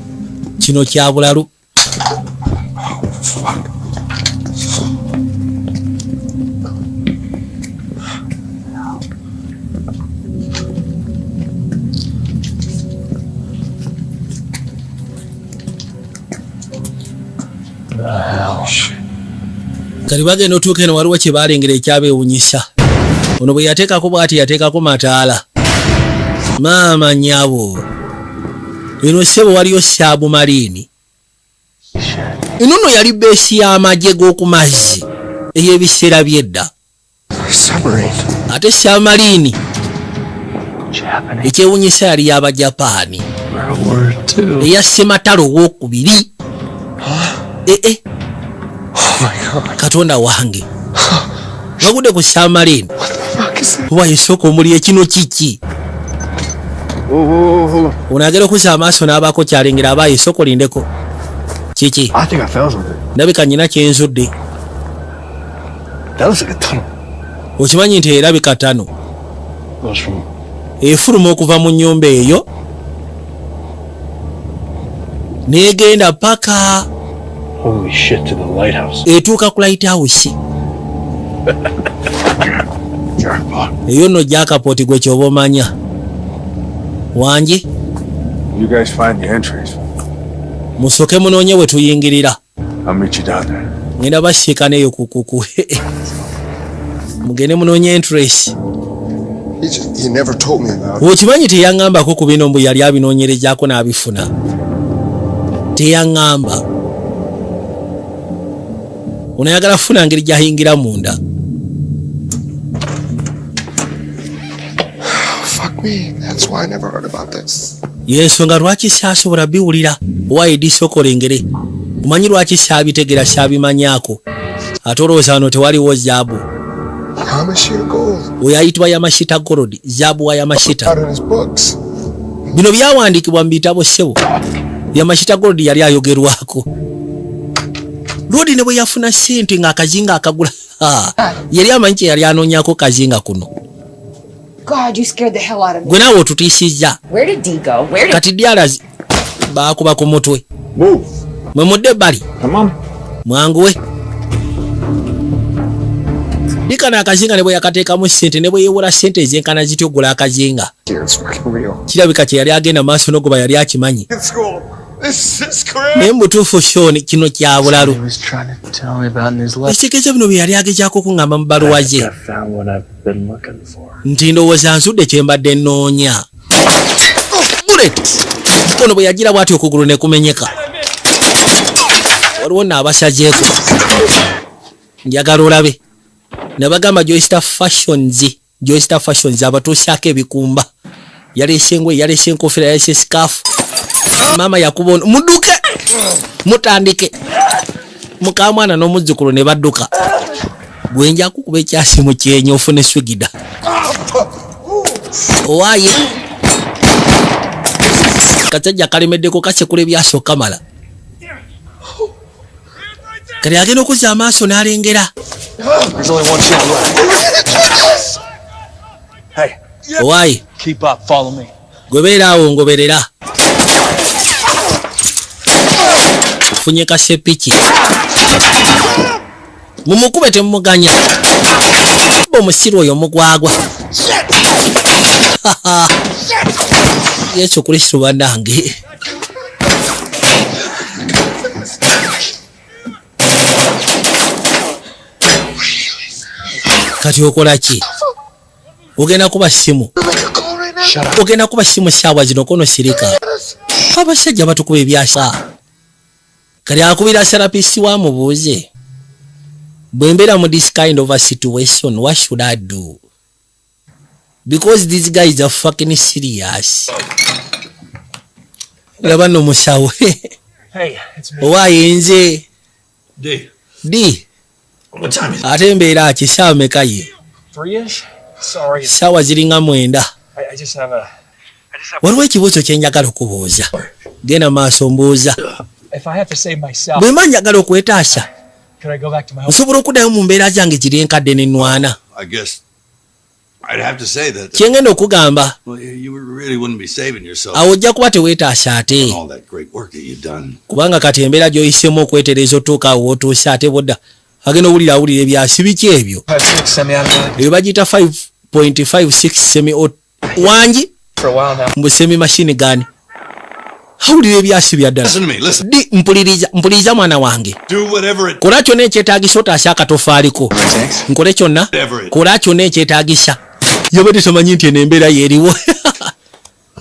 Kino kya bulalu. Fuck. Kati bagenda otuuka eno waliwo kye baalengera ekyabeewunyisa. Ono bwe yateekako bw'ati yateekako mataala. Maama nnyabo. Eno ssebo waliyo submarine. Eno nno yali beesi y'amagye g'oku mazzi ey'ebiseera by'edda. Submarine. Ate submarine ekyewunyisa yali y'Abajapaani. World War II. Eya Ssematalo owookubiri. Eh. Oh my God. Katonda wange. Bagudde ku submarine. Fuck is that? Oba esooka omuli ekino kiki? Whoa, whoa, whoa, hold on. Ono agenda okuzza amaaso n'abaako kyalengera aba esooka olindeko. Kiki? I think I found something. Ndabika nnyina kye nzudde. That looks like a tunnel. Okimanyi nti erabika tunnel. Goes from Efuluma okuva mu nnyumba eyo n'egenda paka Holy shit to the lighthouse. Etuuka ku lighthouse. Jackpot. Eyo nno jackpot gwe ky'oba omanya. Wangi? You guys find the entries. Musooke munoonye we tuyingirira. I'll meet you down there. Ngenda basiikana eyo ku ku ku. Mugende munoonye entrance. He never told me about it. Okimanyi teyaŋŋambako ku bino mbu yali abinoonyerezaako n'abifuna. Teyaŋŋamba. Ono ayagala kufuna ngeri gy'ayingira munda. Fuck me. That's why I never heard about this. Yensonga lwaki saasobola biwulira owa edisooka olengere. Omanyi lwaki saabitegeera saabimanyaako. Ate olowooza wano tewaliwo zaabu. Yamashita Gold. Oyo ayitibwa Yamashita Gold, zaabu wa Yamashita. Out in his books. Bino byawandiikibwa mu bitabo ssebo. Yamashita Gold yali ayogerwako. Lodi ne bwe yafuna ssente ng'akazinga akagula, yali amanyi kye yali anoonyako kazinga kuno. God, you scared the hell out of me. Gwe naawe otutiisizza. Where did Dee go? Where did Kati Dyalazi baakuba ku mutwe. Mwe mudde ebbali, mwanguwe. Dikano akazinga ne bwe yakateekamu ssente, ne bwe yeewola ssente ezenkana zityo ogula akazinga, It's fucking real. Kirabika kye yali agenda maaso n'ogoba yali akimanyi. School. This is crazy. Naye mubutuufu, Shoni, kino kya bulalu. He was trying to tell me about in his letter. Ekitegeeza bino bye yali agezaako okuŋŋamba mu bbaluwa ze. I found what I've been looking for. Nti ndowooza nzudde kye mbadde nnoonya. Bullet ono bwe yagira bw'ati okugulu ne kumenyeka. Waliwo nno abasazeeko. Njagala olabe nabagamba Joystar Fashions. Joystar Fashions abatuusyako ebikumba. Yaleese engoye, yaleese enkofiira, yaleese sikaafu. Maama yakuba ono. Mudduke, mutandike. Mukamwana n'omuzzukulu ne badduka. Gwenja kukuba ekyasi mu kyenyi ofune swigida owaaye. Kasajja kalemeddeko kasekula ebyasooka mala. Kati agenda okuzza amaaso n'alengera. There's only one shot left. Hey, Owaaye. keep up. Follow me. Gwe beera awo, ngoberera. Funye kasepiki, mumukube, temumuganya. Kuba omusiru oyo omugwagwa. Yesu Kristo, bannange. Kati okola ki? Ogenda kuba simu, ogenda kuba simu saawa zino. Kono sirika, abasajja batukuba ebyasa. Kati akubira therapist, wamubuuze, bwe mbeera mu this kind of a situation, what should I do, because these guys are fucking serious. Laba nno musawo. Hey, it's me. Owaaye, nze. D. D. What time is it? Ate mbeera ki? Saawa meka ye? 3-ish? Sorry. Saawa ziringa 9. I just have a. Waliwo ekibuuzo kye njagala okubuuza. Genda maaso, mbuuza. If I have to save myself, Bwe mba njagala okwetaasa, could I go back to my old? nsobola okuddayo mu mbeera zange ziri enkadde nenwana? I guess I'd have to say that. Kyengenda okugamba, Well, you really wouldn't be saving yourself awo ojja kuba teweetaasa ate, on all that great work that you've done. Kubanga kati embeera gy'oyiseemu okwetereza otuuka awo w'otuuse, ate bodda agenda owulira awulira ebyasi biki ebyo. 5.6 semi-automatic Ebyo bagiyita 5.56 semi wangi for a while now. Mbu semi machine gun. Awulira ebyasi bya ddala. Listen to me. Listen. Di mpuliriza, mpuliriza mwana wange. Do whatever it. Kola kyonna ekyetaagisa otaase akatofaaliko. Nkole kyonna? Whatever it. Kola kyonna ekyetaagisa. Yoba temanyi nti eno embeera yeeriwo.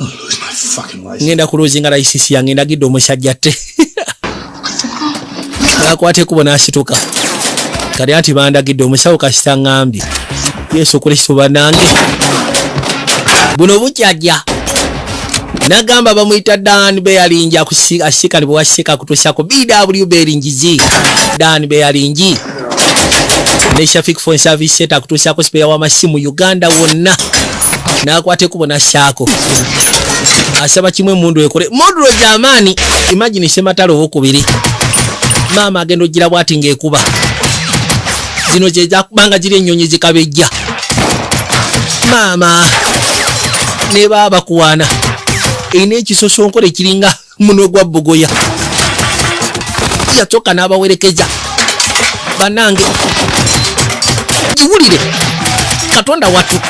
Lose my fucking license. Ngenda kulosinga licence yange. Ndagidde omusajja tte nakwata ekkubo n'asituka. Kati anti bandagidde omusawo kasita ŋŋambye. Yesu Kristo, bannange, buno bukyajja. Nagamba bamuyita Dan Beyalingi, asiikani bwewasiika akutuusako BW Beyalingi, Dan Beyalingi ne Shafik Phone Service Center akutuusako spare w'amasimu Uganda wonna. N'akwata ekkubo n'assaako asaba kimwe, emundu ekole mundulo gy'amaanyi. Imagine sematalo owokubiri, maama agenda ogira bw'ati ng'ekuba zino kyezakubanga ziri ennyonyi zikabejja. Maama ne baba bakuwaana erina ekisosonkole ekiringa munwe gwa bbogoya. Yasooka n'abawerekeza. Bannange, giwulire, Katonda wattu,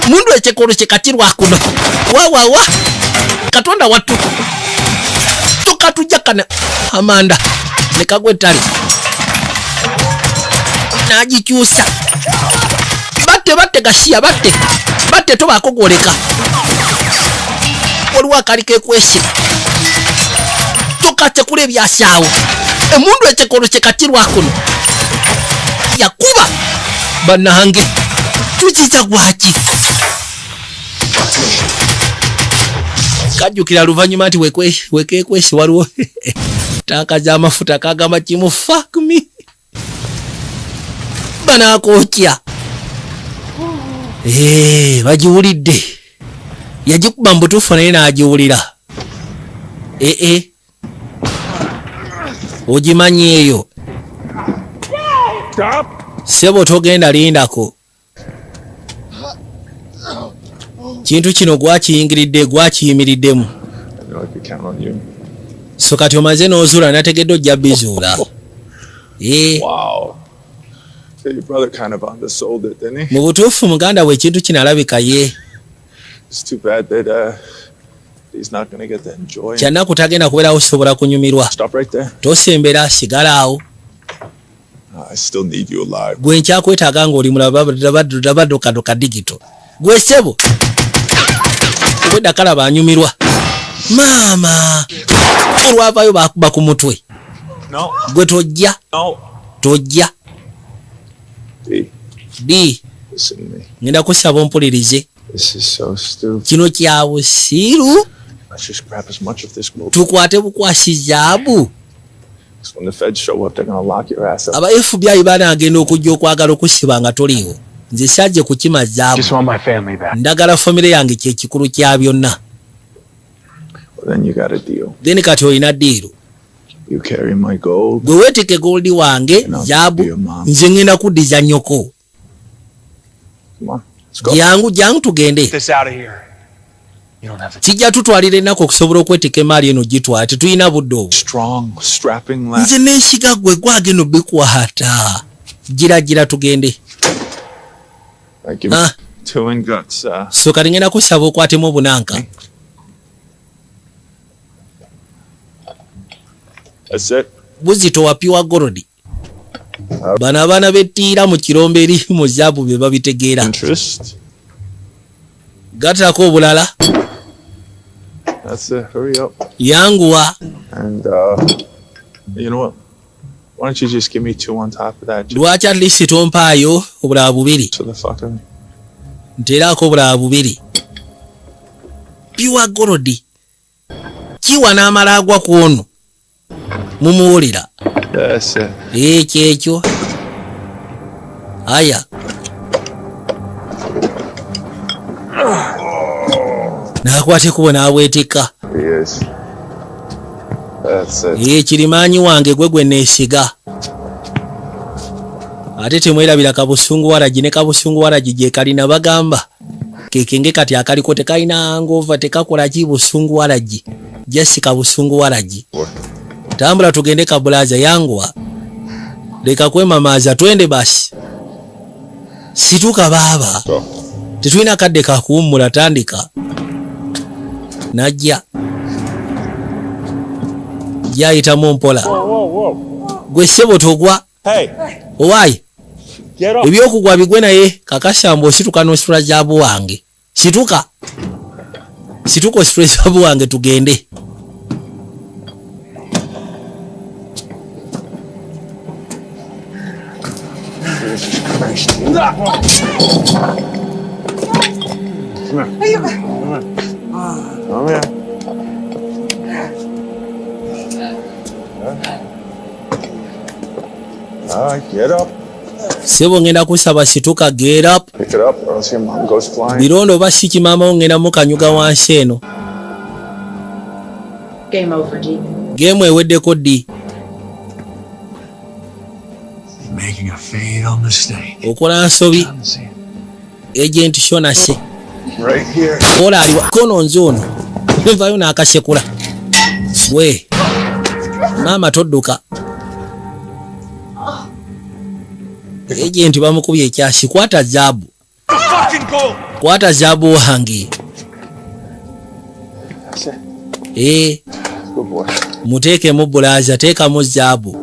mundu ekyekolo kye kati lwakuno wawawa. Katonda wattu, tokatujja kana amanda ne kagwa ettale n'agikyusa. Batte, batte gasiya, batte, batte, tobaako gwoleka. Waliwo akali kekwese tokatekula ebyasaawo. Emundu ekyekolo kye kati lwakuno yakuba. Bannange, tukiza gwaki? Kajjukira luvannyuma nti wekekwesi waliwo tanka z'amafuta. Kagamba kimu, "Fuck me, banakookya." Bagiwulidde, yagikuba mu butuufu naye n'agiwulira. Ee, Ogimanyi eyo? Stop. Sebo togenda, lindako. Kintu kino gwakiyingiridde, gwakiyimiriddemu. I know I could count on you. So kati omaze n'ozuula, nategedde ojja bizuula. Eh, Wow. So your brother kind of undersold it, didn't he? Mu butuufu muganda we ekintu kino alabika ye It's too bad that he's not gonna get to enjoy it. Kyannaku tagenda kubeerawo sobola kunyumirwa. Stop right there. Tosembera, sigala awo. I still need you alive. Gwe nkyakwetaaga ng'oli mulabaddokadoka digito gwe ssebo obwedda kalaba anyumirwa maama olwavayo bakuba ku mutwe. No. Gwe tojja. No. Tojja. D, D. listen to me. Ngenda kusaba ompulirize. This is so stupid. Kino kya busiru. Let's just grab as much of this gold. Tukwate bukwasi zaabu. 'Cause when the feds show up, they're gonna lock your ass up. Aba FBI banaagenda okujja okwagala okusiba nga toliiwo. Nze sajje kukima zaabu. Just want my family back. Ndagala famire yange, kyekikulu kya byonna. Well, then you got a deal. Then kati olina deal. You carry my gold. Gwe weeteke gold wange, zaabu, nze ngenda kuddiza nnyoko. Come on, let's go. Jangu, jangu tugende. Get this out of here. You don't have to. Kijja tutwalira ennaku okusobola okwetika emaali eno gitwala, tetulina budde obwo. Strong, strapping lad. Nze neesiga gwe, gwagenda obikwata. Gira gira tugende. I give Ah. two ingots. So kati ngenda kusaba okwatemu obunanka. That's it. Buzito wa pure gold. Bano abaana bettiira mu kirombe eri mu zaabu bye babitegeera. Interest. Gattako obulala. That's it. Hurry up. Yanguwa. And you know what? Why don't you just give me two on top of that? Just Lwaki at least tompaayo obulala bubiri? for the fuck of me. Nteeraako obulala bubiri, pure gold. Kiwa n'amala agwa ku ono mumuwulira. That's it. Ekyo ekyo aya n'akwata ekubo n'abwetikka. He is. That's it. Ye kirimaanyi wange, gwe gwe neesiga. Ate temwerabira kabusungu waragi ne kabusungu waragi gye kalina bagamba kekenge kati akaliko tekalina hangover, tekakola ki, busungu waragi jasi kabusungu waragi. Tambula tugende kabulaza, yanguwa, leka kwemamaaza, twende basi. Situka baaba, tetulina kadde kakuwummula. Tandika najja gyayitamu mpola. Gwe ssebo togwa. Hey, owaayi. Get up. Ebyokugwa bigwe, naye kakasamba osituka n'ositula zaabu wange. Situka, situka ositule zaabu wange tugende. Jesus Christ. Come here. Come here. All right, get up. Sebo ngenda kusaba situka, get up. Pick it up, or else your mom goes flying. Birondo oba si kimaamawo ngenda mukanyuga wansi eno. Game over, D. Game eweddeko ddi. Making a fatal mistake. Okola nsobi, Agent Shonase. Right here. Kola aliwa kono nze ono nvayo n'akasekula we maama todduka. Agent bamukubye ekyasi. Kwata zaabu. Fucking go. Kwata zaabu wange. That's it. Ee. Good boy. Muteekemu bulaza, teekamu zaabu.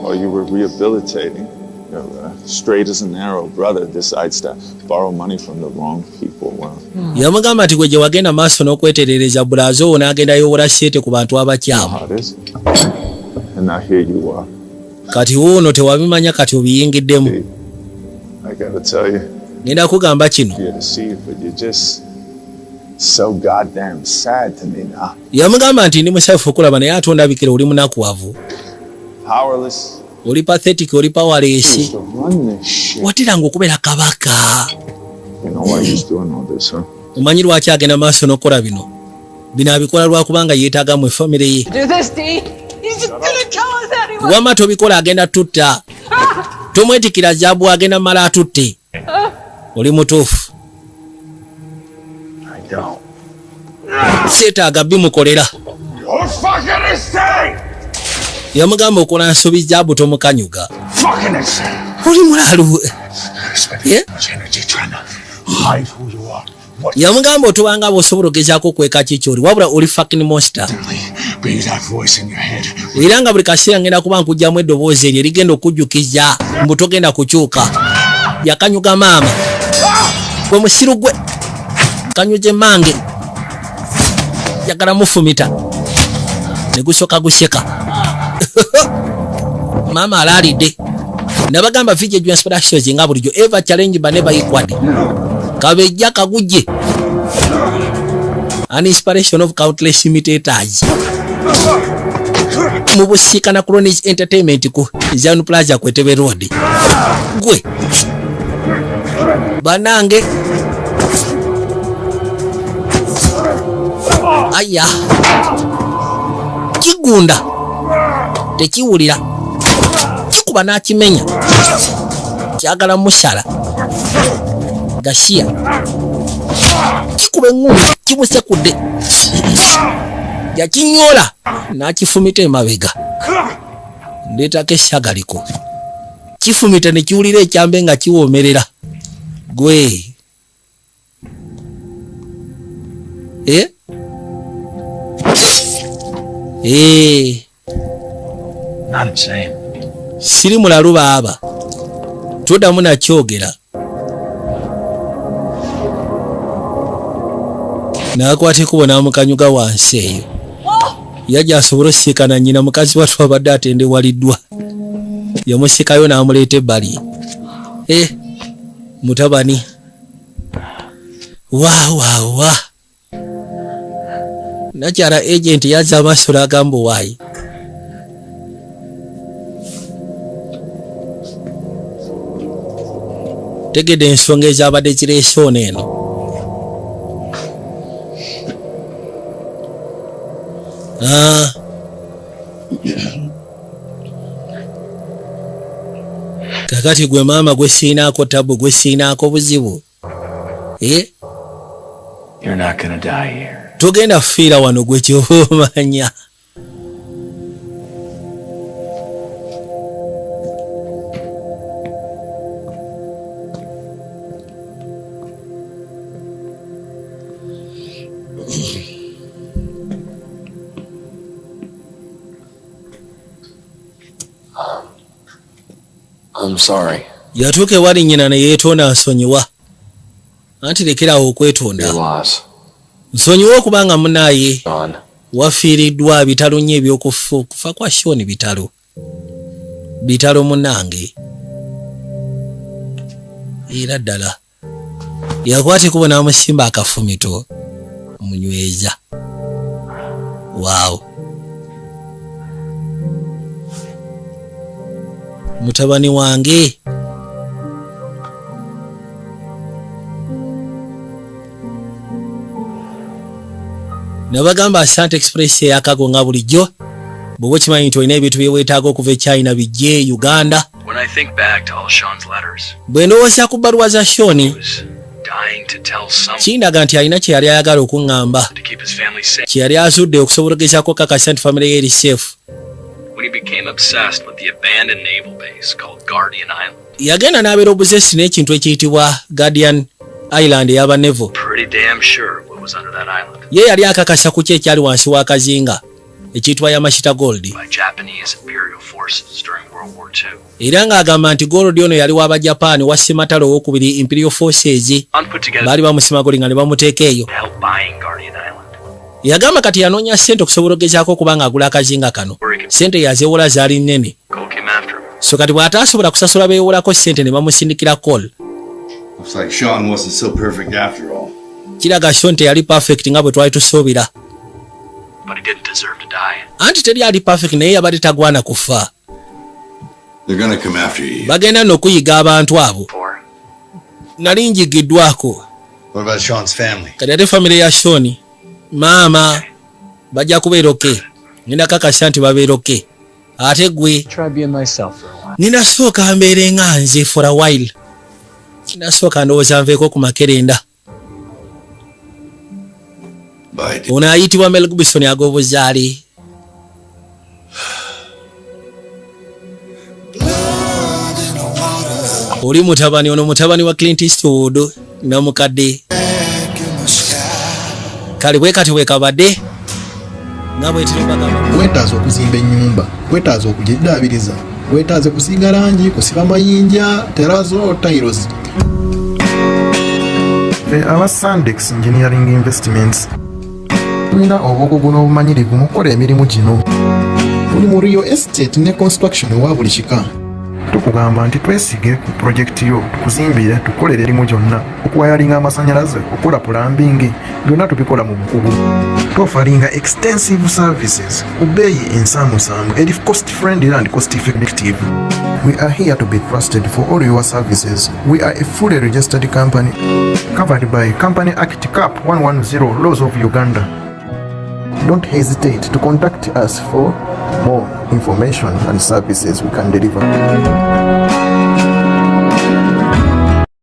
While you were rehabilitating, your straight as an arrow brother decides to borrow money from the wrong people. Well, Yamugamba nti gwe gye wagenda maaso n'okweterereza, bulaza owo n'agenda yowola ssente ku bantu abakyamu. how it is. And now here you are. Kati wuuno tewabimanya, kati obiyingiddemu. I gotta tell you, Ngenda kugamba kino. you're deceived, but you're just so goddamn sad to me now. Yamugamba nti ndi musanyufu okulaba, naye ate ondabikira oli munakuwavu. Powerless. Oli pathetic, oli powerless. Used to run this shit. Wateranga okubeera kabaka. You know why he's doing all this, huh? Omanyi lwaki agenda maaso n'okukola bino? Bino abikola lwakubanga yeetaaga mu efamire ye. Do this, D. He's gonna kill us anyway. Wamma tobikola, agenda tutta. Tomwetikira zaabu, agenda mala atutte. Oli mutuufu. I don't. Seetaaga bimukolera. You're fucking insane! Yamugamba okola nsobi, zaabu tomukanyuga. Fucking insane! Oli mulalu. Spending Yeah? so much energy trying to hide who you are. What Yamugamba otubanga bw'osobola ogezaako okweka kikyoli, wabula oli fucking monster. be that voice in your head? Era nga buli kaseera ngenda kuba nkugyamu eddoboozi eryo erigenda okujjukiza mbu togenda kukyuka. Yakanyuga maama gwe musiru gwe kanyuze mange yagala mufumita ne gusooka guseka. Maama alaalidde. Nabagamba VJ Jones Productions nga bulijjo, ever challenge but never equaled. Kabejja kagujje, an inspiration of countless imitators mu busiikana Chronic Entertainment ku Zion Plaza, Kwetebe Road. Gwe banange, aya kigunda tekiwulira, kikuba n'akimenya, kyagala musala gasiya, kikuba eŋŋumi kimusekudde, yakinyola n'akifumita emabega. Ndeetako essagaliko, kifumita ne kiwulira ekyambe nga kiwoomerera. Gwe eh? Eh. Not insane. Siri mulalu baaba, toddamu nakyogera. N'akwata ekkubo n'amukanyuga wansi eyo. Yajja asobole osisinkana nnyina. Mukazi wattu abadde atendewaliddwa, yamusikayo n'amuleeta ebbali. E mutabani wa wa wa nakyala agent yazza amaaso n'agamba owaayi. Tegedde ensonga ezabadde zireese ono eno. Ah. Kakati gwe maama gwe siinaako tabu, gwe siinaako buzibu. Eh? You're not gonna die here. Togenda kufiira wano, gwe kyoba omanya. I'm sorry. Yatuuka ewali nnyina ne yeetonda, nsonyiwa. Anti lekerawo okwetonda. Your loss. Nsonyiwa okubanga munaaye Gone. wafiiriddwa. Bitalo nnyo ebyokufa, okufa kwa Sean bitalo, bitalo munnange. Era ddala yakwata ekubo n'amusimba akafumito munyweza. Waawo, mutabani wange. Nabagamba Asante Express eyakago nga bulijjo, bw'oba okimanyi nti olina ebintu bye weetaaga okuva e China bijje Uganda. When I think back to all Sean's letters, Bwe ndowooza ku bbaluwa za Sean, dying to tell someone kindaga nti alina kye yali ayagala okuŋŋamba, to keep his family safe. kye yali azudde okusobola ogezaako kakasa nti famire ye eri safe. When he became obsessed with the abandoned naval base called Guardian Island. Yagenda n'abeera obusesi n'ekintu ekiyitibwa Guardian Island ey'aba naval. Pretty damn sure of what was under that island Ye yali akakasa ku ki ekyali wansi w'akazinga ekiyitibwa Yamashita Gold. by Japanese Imperial forces during World War II. Era ng'agamba nti gold ono yali w'Abajapaani wa Ssematalo owokubiri, Imperial Forces. Sean put together Baali bamusima gold nga ne bamuteeka eyo. to help buying Guardian Island. Yagamba kati yanoonya ssente okusobola ogezaako okuba ng'agula akazinga kano. Ssente yazeewola zaali nnene. Cole came after him. So kati bw'ataasobola kusasula beewolako ssente, ne bamusindikira Cole. Looks like Sean wasn't so perfect after all. Kiraga Sean teyali perfect nga bwe twali tusuubira. But he didn't deserve to die. Anti teri ali perfect, naye yabadde tagwana kufa. They're gonna come after you. Bagenda nno okuyiga abantu abo. Nali njigiddwako. What about Sean's family? Kati ate famire ya Sean, maama bajja kubeera okay? Ngenda kakasa nti babeera okay. Ate gwe? Try being myself for a while. Nina sooka mbeere nga nze for a while. Nina sooka ndowooza nveeko ku makerenda. Bye. Ono ayitibwa Mel Gibson ag'obuzaale. Oli mutabani ono mutabani wa Clint Eastwood namukadde. Kale bwe kati bwe kabadde nga bwetiro bagamba. Weetaaze okuzimba ennyumba, weetaaze okugiddaabiriza, weetaaze kusiiga langi, kusiba mayinja, terrazzo, tiles. Ffe aba Sandex Engineering Investments tulina obukugu n'obumanyirivu mu kukola emirimu gino. Tuli mu real estate ne construction owa buli kika. Tukugamba nti twesige ku pulojekiti yo, tukuzimbire, tukukolere emirimu gyonna, okuwayalinga amasannyalaze, okukola plumbing, byonna tubikola mu bukugu. Tuofaringa extensive services ku bbeeyi ensaamusaamu eri cost friendly and cost effective. We are here to be trusted for all your services. We are a fully registered company covered by Company Act Cap 110 Laws of Uganda. Don't hesitate to contact us for more information and services we can deliver.